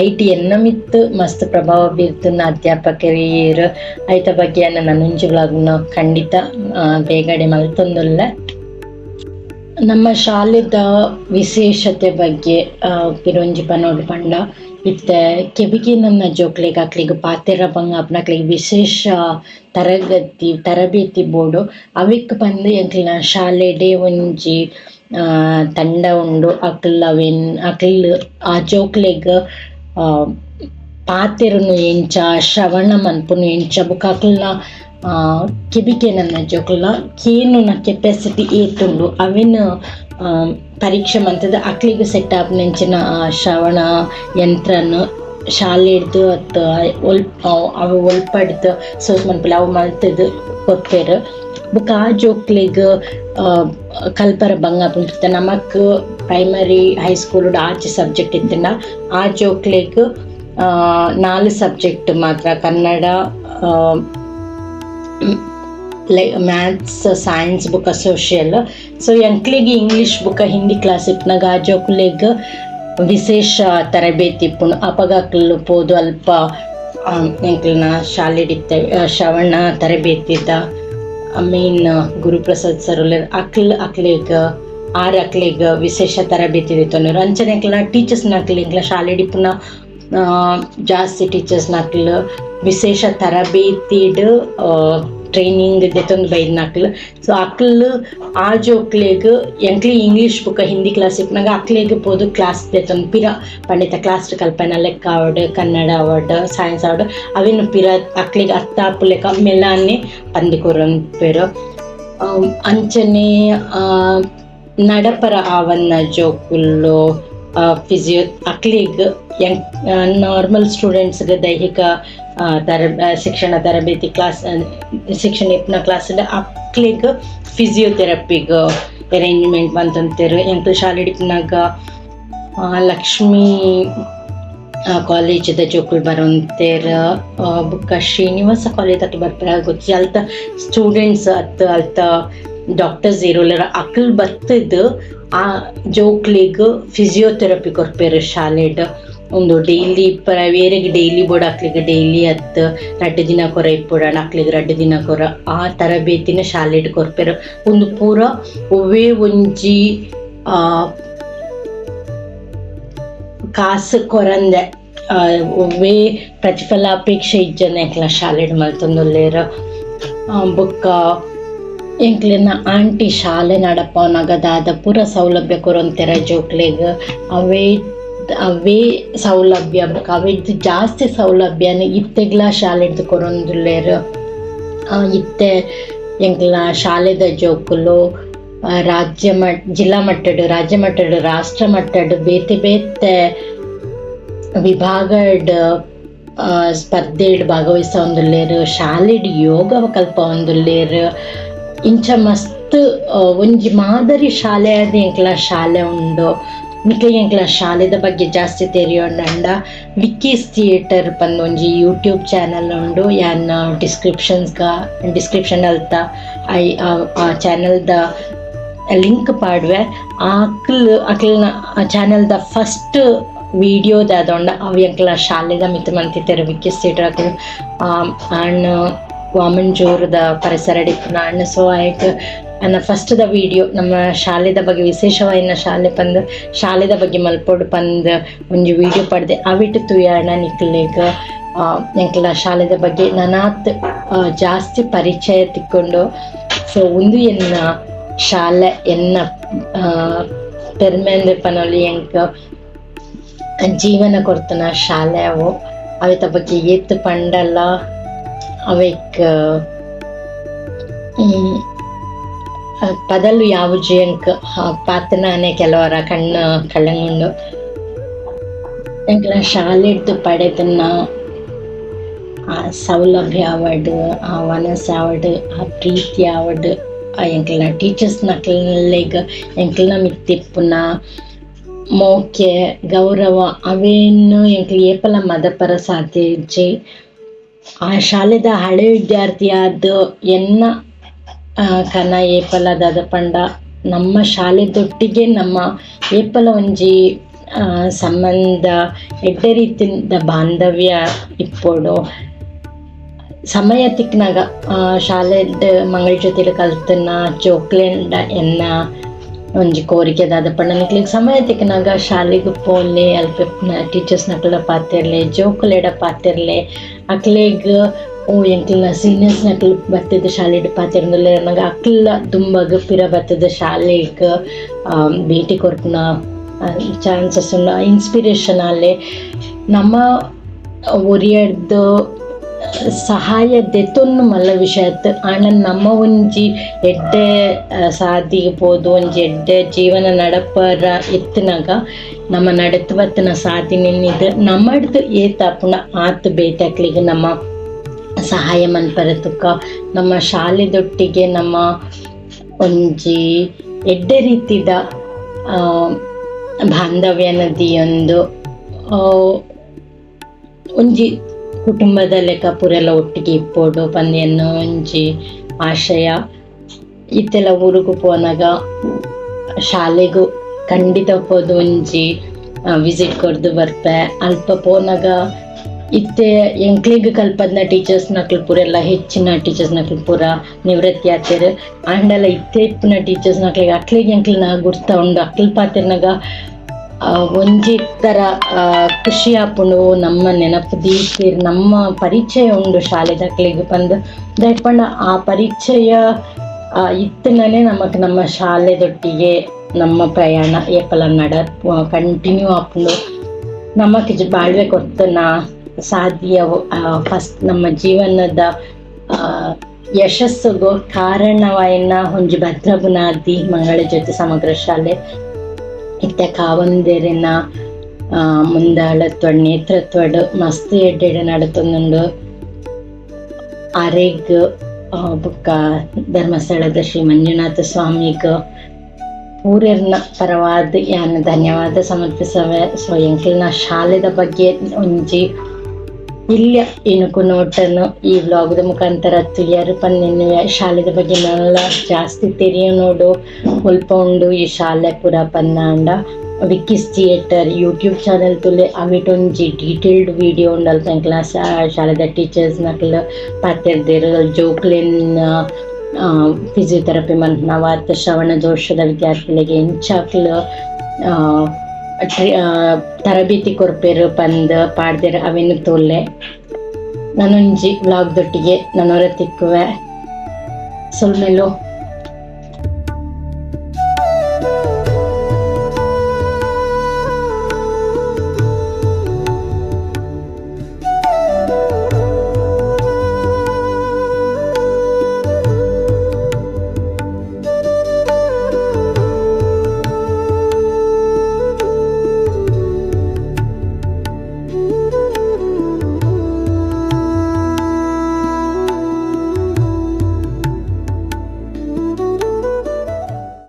IT ಎನ್ನ ಮಿತ್ತ್ ಮಸ್ತ್ ಪ್ರಭಾವ ಬೀರ್ತುನ ಅಧ್ಯಾಪಕರು ಐತ ಬಗ್ಗೆ ನನೊಂಜಿ ವ್ಲಾಗ್ನ ಖಂಡಿತ ಬೇಗಡೆ ಮಲ್ತೊಂದುಲ್ಲೆ. ನಮ್ಮ ಶಾಲೆದ ವಿಶೇಷತೆ ಬಗ್ಗೆ ಪಿರೊಂಜಿ ಪನೊಡು ಪಂಡ, ಇತ್ತೆ ಕೆಬಿಗೆ ನನ್ನ ಜೋಕ್ಲೆಗ್ ಅಕ್ಲೆಗ್ ಪಾತೆರ ಬಂಗ ಅಪ್ನಕ್ಲೆಗ್ ವಿಶೇಷ ತರಗತಿ ತರಬೇತಿ ಬೋಡು. ಅವೆಕ್ ಪಂದ್ ಎಂಕ್ಲೆನ ಶಾಲೆಡೆ ಒಂಜಿ ತಂಡ ಉಂಡು. ಅಕ್ಲ್ ಅವೆನ್ ಅಕ್ಲ್ ಆ ಜೋಕ್ಲೆಗ್ ಪಾತೆರುನು ಎಂಚ, ಶ್ರವಣ ಮನ್ಪುನು ಎಂಚ, ಬೊಕ ಅಕ್ಲ್ನ ಕೆಬಿಕೆ ನನ್ನ ಜೋಕುಲ್ನ ಕೇನುನ ಕೆಪಾಸಿಟಿ ಏತುಂಡು ಅವೆನ್ ಪರೀಕ್ಷೆ ಮಂತುದು ಅಕ್ಲೆಗ್ ಸೆಟ್ ಆಪುನಂಚಿನ ಶ್ರವಣ ಯಂತ್ರನ್ ಶಾಲೆಡ್ದ್ ಅತ್ತ್ ಅವು ಒಲ್ಪಡ್ದ್ ಸೋರ್ಸ್ ಮನ್ಪುಲೆ ಅವು ಮಲ್ತುದು ಕೊರ್ಪೆರ್. ಬೊಕ ಆ ಜೋಕ್ಲೆಗ್ ಕಲ್ಪರ ಬಂಗ ಆಪುಂಡು. ನಮಕ್ primary high school ಆಜಿ ಸಬ್ಜೆಕ್ಟ್ ಇತ್ತ್ಂಡ ಆ ಜೋಕ್ಲೆಗ್ 4 ಸಬ್ಜೆಕ್ಟ್ ಮಾತ್ರ, ಕನ್ನಡ, ಮ್ಯಾಥ್ಸ್, ಸೈನ್ಸ್ ಬೊಕ ಸೋಷಿಯಲ್. ಸೊ ಎಂಕ್ಲೆಗ್ ಇಂಗ್ಲೀಷ್ ಬೊಕ ಹಿಂದಿ ಕ್ಲಾಸ್ ಇಪ್ಪುನಗ ಆ ಜೋಕುಲೆಗ್ ವಿಶೇಷ ತರಬೇತಿ ಇಪ್ಪುಂಡು. ಅಪಗ ಅಕ್ಲು ಪೋದು ಅಲ್ಪ ಎಂಕ್ಲೆನ ಶಾಲೆಡ್ ಇತ್ತೆ ಶ್ರವಣ ತರಬೇತಿದ ಮೇನ್ ಗುರುಪ್ರಸಾದ್ ಸರ್ ಉಲ್ಲೆರ್. ಅಕ್ಲ್ ಅಕ್ಲೆಗ್ ಆರ್ ಅಕ್ಲೆಗ್ ವಿಶೇಷ ತರಬೇತಿ ದೆತೊನುವೆರ್. ಅಂಚನೆ ಎಂಕ್ಲೆನ ಟೀಚರ್ಸ್ ನಕ್ಲ್ ಎಂಕ್ಲೆನ ಶಾಲೆಡ್ ಇಪ್ಪುನ ಜಾಸ್ತಿ ಟೀಚರ್ಸ್ ನಕ್ಲ್ ವಿಶೇಷ ತರಬೇತಿಡ್ ಟ್ರೈನಿಂಗ್ ದೆತೊಂದು ಬೈದಿನಕ್ಲ್. ಸೊ ಅಕ್ಲ್ ಆ ಜೋಕ್ಲೆಗ್ ಎಂಕ್ಲೆ ಇಂಗ್ಲೀಷ್ ಬೊಕ ಹಿಂದಿ ಕ್ಲಾಸ್ ಇಪ್ಪುನಗ ಅಕ್ಲೆಗ್ ಪೋದು ಕ್ಲಾಸ್ ದೆತೊಂದು ಪಿರ ಪಂಡಿತ ಕ್ಲಾಸ್ ಕಲ್ಪನ ಲೆಕ್ಕ ಆವಡ್, ಕನ್ನಡ ಆವಡ್, ಸೈನ್ಸ್ ಆವಡ್, ಅವೆನ್ ಪಿರ ಅಕ್ಲೆಗ್ ಅರ್ಥ ಆಪುಲೆಕ ಮೆಲ್ಲಾನೆ ಪಂದ್ ಕೊರೊನ್ಪೆರ್. ಅಂಚನೆ ನಡಪರ ಆವನ್ನ ಜೋಕುಲು Physio ಅಕ್ಲಿಗ್ Young normal ಸ್ಟೂಡೆಂಟ್ಸ್ಗೆ ದೈಹಿಕ ತರ ಶಿಕ್ಷಣ ತರಬೇತಿ ಕ್ಲಾಸ್ ಶಿಕ್ಷಣ ಇಪ್ಪನ ಕ್ಲಾಸ್ ಅಕ್ಲಿಗ್ ಫಿಸಿಯೋಥೆರಪಿಗ್ ಅರೇಂಜ್ಮೆಂಟ್ ಮಂತೊಂತೆರ್. ಎಂಕ್ಲು ಶಾಲೆ ಇಪ್ಪುನಗ ಲಕ್ಷ್ಮೀ ಕಾಲೇಜ್ದ ಜೋಕುಲು ಬರೊಂತೆರ್, ಬೊಕ್ಕ ಶ್ರೀನಿವಾಸ ಕಾಲೇಜ್ ಅಕ್ಲು ಬರ್ಪೆರ ಗೊತ್ತಿಜ್ಜಿ. ಅಲ್ತ ಸ್ಟೂಡೆಂಟ್ಸ್ ಅತ್ತ್ ಅಲ್ತ ಡಾಕ್ಟರ್ಸ್ ಇರುಲ್ಲೆರ್, ಅಕ್ಲ್ ಬತ್ತುದು ಆ ಜೋಕ್ಲೆಗ್ ಫಿಸಿಯೋಥೆರಪಿ ಕೊರ್ಪೆರ್ ಶಾಲೆಡ್. ಉಂದು ಡೈಲಿ ಏರೆಗ್ ಡೈಲಿ ಬೋಡು ಅಕ್ಲೆಗ್ ಡೈಲಿ ಅತ್ತ್ ರಡ್ಡ್ ದಿನ ಕೊರ ಇಪ್ಪೊಡಾಂಡ ಅಕ್ಲೆಗ್ 2 ದಿನ ಕೊರ ಆ ತರಬೇತಿನ ಶಾಲೆಡ್ ಕೊರ್ಪೆರ್. ಉಂದು ಪೂರ ಒವ್ವೇ ಒಂಜಿ ಕಾಸು ಕೊರಂದೆ ಒವ್ವೇ ಪ್ರತಿಫಲ ಅಪೇಕ್ಷೆ ಇಜ್ಜಂದೆ ಎಂಕ್ಲ ಶಾಲೆಡ್ ಮಲ್ತೊಂದುಲ್ಲೆರ್. ಬೊಕ್ಕ ಎಂಕ್ಲೆನ ಆಂಟಿ ಶಾಲೆ ನಡಪಾವನಗ ದಾದ ಪೂರ ಸೌಲಭ್ಯ ಕೊರೊಂತೆರ್ ಜೋಕ್ಲೆಗ್ ಅವೇ ಅವೇ ಸೌಲಭ್ಯ ಬೊಕ್ಕ ಅವೆಡ್ದ್ ಜಾಸ್ತಿ ಸೌಲಭ್ಯನ್ ಇತ್ತೆಗ್ಲಾ ಶಾಲೆಡ್ದ್ ಕೊರೊಂದುಲ್ಲೆರ್. ಇತ್ತೆ ಎಂಕ್ಲ್ನ ಶಾಲೆದ ಜೋಕುಲು ರಾಜ್ಯ ಜಿಲ್ಲಾ ಮಟ್ಟಡ್, ರಾಜ್ಯ ಮಟ್ಟಡ್, ರಾಷ್ಟ್ರ ಮಟ್ಟಡ್ ಬೇತೆ ಬೇತೆ ವಿಭಾಗಡ್ ಸ್ಪರ್ಧೆಡ್ ಭಾಗವಹಿಸವೊಂದುಲ್ಲೆರ್. ಶಾಲೆಡ್ ಯೋಗ ಕಲ್ಪವೊಂದುಲ್ಲೆರ್. ಇಂಚ ಮಸ್ತ್ ಒಂಜಿ ಮಾದರಿ ಶಾಲೆ ಆದ್ ಎಂಕ್ಲ ಶಾಲೆ ಉಂಡು. ನಿಕ್ಲೆಗ್ ಎಂಕ್ಲ ಶಾಲೆದ ಬಗ್ಗೆ ಜಾಸ್ತಿ ತೆರಿಯೊಡಾಂಡ ವಿಕ್ಕೀಸ್ ಥಿಯೇಟರ್ ಪಂದ್ ಒಂಜಿ ಯೂಟ್ಯೂಬ್ ಚಾನಲ್ ಉಂಡು. ಯಾನ್ ಡಿಸ್ಕ್ರಿಪ್ಷನ್ ಅಲ್ತ I ಆ ಚಾನಲ್ ದ ಲಿಂಕ್ ಪಾಡ್ವೆ. ಅಕ್ಲ್ನ ಆ channel the first video ದಾದ ಉಂಡ ಅವು ಎಂಕ್ಲ ಶಾಲೆದ ಮಿತ್ತ್ ಮಂತಿತ್ತೆರ್ ವಿಕ್ಕೀಸ್ ಥಿಯೇಟರ್ ಅಕುಲು. ಆಣ್ ವಾಮಂಜೂರ್ದ ಪರಿಸರಡ್ ಇಪ್ಪುನ ಆಣ್. ಸೊ ಐಕ್ ಅನ್ನ first the video ನಮ್ಮ ಶಾಲೆದ ಬಗ್ಗೆ, ವಿಶೇಷವಾಯಿನ ಶಾಲೆ ಪಂದ್ ಶಾಲೆದ ಬಗ್ಗೆ ಮಲ್ಪೊಡು ಪಂದ್ ಒಂಜಿ ವಿಡಿಯೋ ಪಾಡ್ದೆ. ಅವಿಟ್ ತೂಯರ್ಡ ನಿಕ್ಲೆಗ್ ಎಂಕ್ಲ ಶಾಲೆದ ಬಗ್ಗೆ ನನಾತ್ ಜಾಸ್ತಿ ಪರಿಚಯ ತಿಕ್ಕೊಂಡು. ಸೊ ಉಂದು ಎನ್ನ ಶಾಲೆ, ಎನ್ನ ಪೆರ್ಮೆಂದ್ ಪನೊಲಿ. ಎಂಕ್ ಜೀವನ ಕೊರ್ತುನ ಶಾಲೆ ಅವು. ಅವೆತ ಬಗ್ಗೆ ಏತ್ ಪಂಡಲ ಅವೆಕ್ ಪದಲು ಯಾವುಜಿ. ಎಂಕ್ ಪಾತೆರ್ನಗನೆ ಕೆಲವರ ಕಣ್ಣು ಕಳ್ಳಂಗುಂಡು. ಎಂಕ್ಲ ಶಾಲೆಡ್ದ್ ಪಡೆದಿನ ಆ ಸೌಲಭ್ಯ ಆವಡ್, ಆ ವನಸ್ ಆವಡ್, ಆ ಪ್ರೀತಿ ಆವಡ್, ಆ ಎಂಕ್ಲ್ನ ಟೀಚರ್ಸ್ ನಕ್ಲೆಗ್ ಎಂಕ್ಲ್ನ ಮಿತ್ತ್ ಇಪ್ಪುನ ಮೋಕೆ ಗೌರವ ಅವೇನ್ ಎಂಕ್ಲು ಏಪಲ ಮದಪರ ಸಾಧ್ಯ ಇಜ್ಜಿ. ಆ ಶಾಲೆದ ಹಳೆ ವಿದ್ಯಾರ್ಥಿ ಆದ್ ಎನ್ನ ಕನ ಏಪಲ ದಾದ ಪಂಡ ನಮ್ಮ ಶಾಲೆದೊಟ್ಟಿಗೆ ನಮ್ಮ ಏಪಲ ಒಂಜಿ ಸಂಬಂಧ, ಎಡ್ಡೆ ರೀತಿದ ಬಾಂಧವ್ಯ ಇಪ್ಪೊಡು. ಸಮಯ ತಿಕ್ನಗ ಶಾಲೆಡ್ ಮಂಗಳ ಜ್ಯೋತಿಡ್ ಕಲ್ತುನ ಜೋಕ್ಲೆಂಡ ಎನ್ನ ಒಂಜಿ ಕೋರಿಕೆ ದಾದ ಪಂಡ ನಿಕ್ಲೆಗ್ ಸಮಯ ತಿಕ್ನಗ ಶಾಲೆಗ್ ಪೋಲೆ, ಅಲ್ಪ ಟೀಚರ್ಸ್ ನಕಲ್ಡ ಪಾತೆರ್ಲೆ, ಜೋಕುಲೆಡ ಪಾತೆರ್ಲೆ. ಅಕ್ಲೆಗ್ ಓ ಎಂಕ್ಲ್ನ ಸೀನಿಯರ್ಸ್ ನಕುಲು ಬತ್ತುದು ಶಾಲೆಡ್ ಪಾತೆರೊಂದುಲ್ಲೆರ್ ಅನ್ನಗ ಅಕ್ಲ ದುಂಬಗ್ ಪಿರ ಬತ್ತುದು ಶಾಲೆಗ್ ಭೇಟಿ ಕೊರ್ಪುನ ಚಾನ್ಸಸ್ ಉಂಡು. ಇನ್ಸ್ಪಿರೇಷನ್ ಆಲೆ ನಮ್ಮ ಒರಿಯಡ್ದ್ ಸಹಾಯ ದೆತೊನ್ನು ಮಲ್ಲ ವಿಷಯ ಅತ್ತ್, ಆಂಡ ನಮ್ಮ ಒಂಜಿ ಎಡ್ಡೆ ಸಾದಿಗ್ ಪೋದು ಒಂಜಿ ಎಡ್ಡೆ ಜೀವನ ನಡಪರ ಇತ್ತಿನಗ ನಮ್ಮ ನಡತ್ ಬತ್ತಿನ ಸಾದಿನೆನ್ನಿದ್ ನಮಡ್ದ್ ಏತ್ ಆಪುಂಡ ಆತ್ ಬೇತೆ ಅಕ್ಲೆಗ್ ನಮ್ಮ ಸಹಾಯ ಮನ್ಪರೆ ತುಕ್ಕ. ನಮ್ಮ ಶಾಲೆದೊಟ್ಟಿಗೆ ನಮ್ಮ ಒಂಜಿ ಎಡ್ಡೆ ರೀತಿದ ಬಾಂಧವ್ಯನ ದೀಯೊಂದು ಒಂಜಿ ಕುಟುಂಬದ ಲೆಕ್ಕ ಪೂರೆಲ್ಲ ಒಟ್ಟಿಗೆ ಇಪ್ಪೊಡು ಪಂದ್ ಎನ್ನ ಒಂಜಿ ಆಶಯ. ಇತ್ತೆಲ ಊರುಗು ಪೋನಗ ಶಾಲೆಗ್ ಖಂಡಿತ ಪೋದು ಒಂಜಿ ವಿಸಿಟ್ ಕೊರ್ದು ಬರ್ಪೆ. ಅಲ್ಪ ಪೋನಗ ಇತ್ತೆ ಎಂಕ್ಲೆಗ್ ಕಲ್ಪದ್ನ ಟೀಚರ್ಸ್ ನಕುಲು ಪೂರೆಲ್ಲ, ಹೆಚ್ಚಿನ ಟೀಚರ್ಸ್ ನಕುಲು ಪೂರ ನಿವೃತ್ತಿ ಆತೆರ್. ಆಂಡಲ ಇತ್ತೆ ಇಪ್ಪುನ ಟೀಚರ್ಸ್ ನಕ್ಲೆಗ್ ಅಕ್ಲೆಗ್ ಎಂಕ್ಲೆನ ಗುರ್ತ ಉಂಡು. ಅಕ್ಲ್ ಪಾತೆರ್ನಗ ಒಂಜಿ ತರ ಖುಷಿ ಆಪುಂಡು, ನಮ್ಮ ನೆನಪು ದೀತೆರ್, ನಮ್ಮ ಪರಿಚಯ ಉಂಡು ಶಾಲೆದಕ್ಲೆಗ್ ಪಂದ್. ದಾಯೆ ಪಂಡ ಆ ಪರಿಚಯ ಇತ್ತುಂಡನೆ ನಮಕ್ ನಮ್ಮ ಶಾಲೆದೊಟ್ಟಿಗೆ ನಮ್ಮ ಪ್ರಯಾಣ ಏಪಲ ನಡ ಕಂಟಿನ್ಯೂ ಆಪುಂಡು. ನಮಕ್ ಬಾಳ್ವೆ ಕೊರ್ತುನ ಸಾದಿಯ ಫಸ್ಟ್ ನಮ್ಮ ಜೀವನದ ಯಶಸ್ಸುಗು ಕಾರಣವಾಯಿನ ಒಂಜಿ ಭದ್ರ ಬುನಾದಿ ಮಂಗಳ ಜ್ಯೋತಿ ಸಮಗ್ರ ಶಾಲೆ. ಇತ್ತೆ ಕಾವಂದೆರೆನ ಮುಂದಾಳತ್ವಡ್ ನೇತೃತ್ವಡ್ ಮಸ್ತ್ ಎಡ್ಡೆಡ್ ನಡತೊಂದುಂಡು. ಅರೆಗ್ ಬೊಕ್ಕ ಧರ್ಮಸ್ಥಳದ ಶ್ರೀ ಮಂಜುನಾಥ ಸ್ವಾಮಿಗ್ ಪೂರೆರ್ನ ಪರವಾದ್ ಯಾನ್ ಧನ್ಯವಾದ ಸಮರ್ಪಿಸವೆ. ಸೊ ಎಂಕಲ್ನ ಶಾಲೆದ ಬಗ್ಗೆ ಒಂಜಿ ಇಲ್ಯ ಇನುಕು ನೋಟನು ಈ ವ್ಲಾಗ್ ದ ಮುಖಾಂತರ ತುಯರ್ ಪನ್ನೆನ್ನುವೆ. ಶಾಲೆದ ಬಗ್ಗೆ ನನಲ ಜಾಸ್ತಿ ತೆರಿಯೊನೊಡು, ಒಲ್ಪ ಉಂಡು ಈ ಶಾಲೆ ಪೂರ ಪನ್ನಾಂಡ ವಿಕ್ಕಿಸ್ ಥಿಯೇಟರ್ ಯೂಟ್ಯೂಬ್ ಚಾನೆಲ್ ತುಲೆ, ಅವೆಟ್ ಒಂಜಿ ಡೀಟೇಲ್ಡ್ ವಿಡಿಯೋ ಉಂಡು. ಅಲ್ಪ ಎಂಕ್ಲ ಶಾಲೆದ ಟೀಚರ್ಸ್ ನಕುಲು ಪಾತೆರ್ದೆರ್. ಜೋಕ್ಲೆನ್ ಫಿಸಿಯೋಥೆರಪಿ ಮನ್ಪುನವ ಅತ್ತ್ ಶ್ರವಣ ದೋಷದ ವಿದ್ಯಾರ್ಥಿಲೆಗ್ ಎಂಚ ಅಕ್ಲ್ ತರಬೇತಿ ಕೊರ್ಪೆರ್ ಪಂದ್ ಪಾಡ್ದೆರ್. ಅವೆನ್ ತೂಲೆ. ನನೊಂಜಿ ವ್ಲಾಗ್ ದೊಟ್ಟಿಗೆ ನನೊರ ತಿಕ್ಕುವೆ. ಸೊಲ್ಮೆಲು.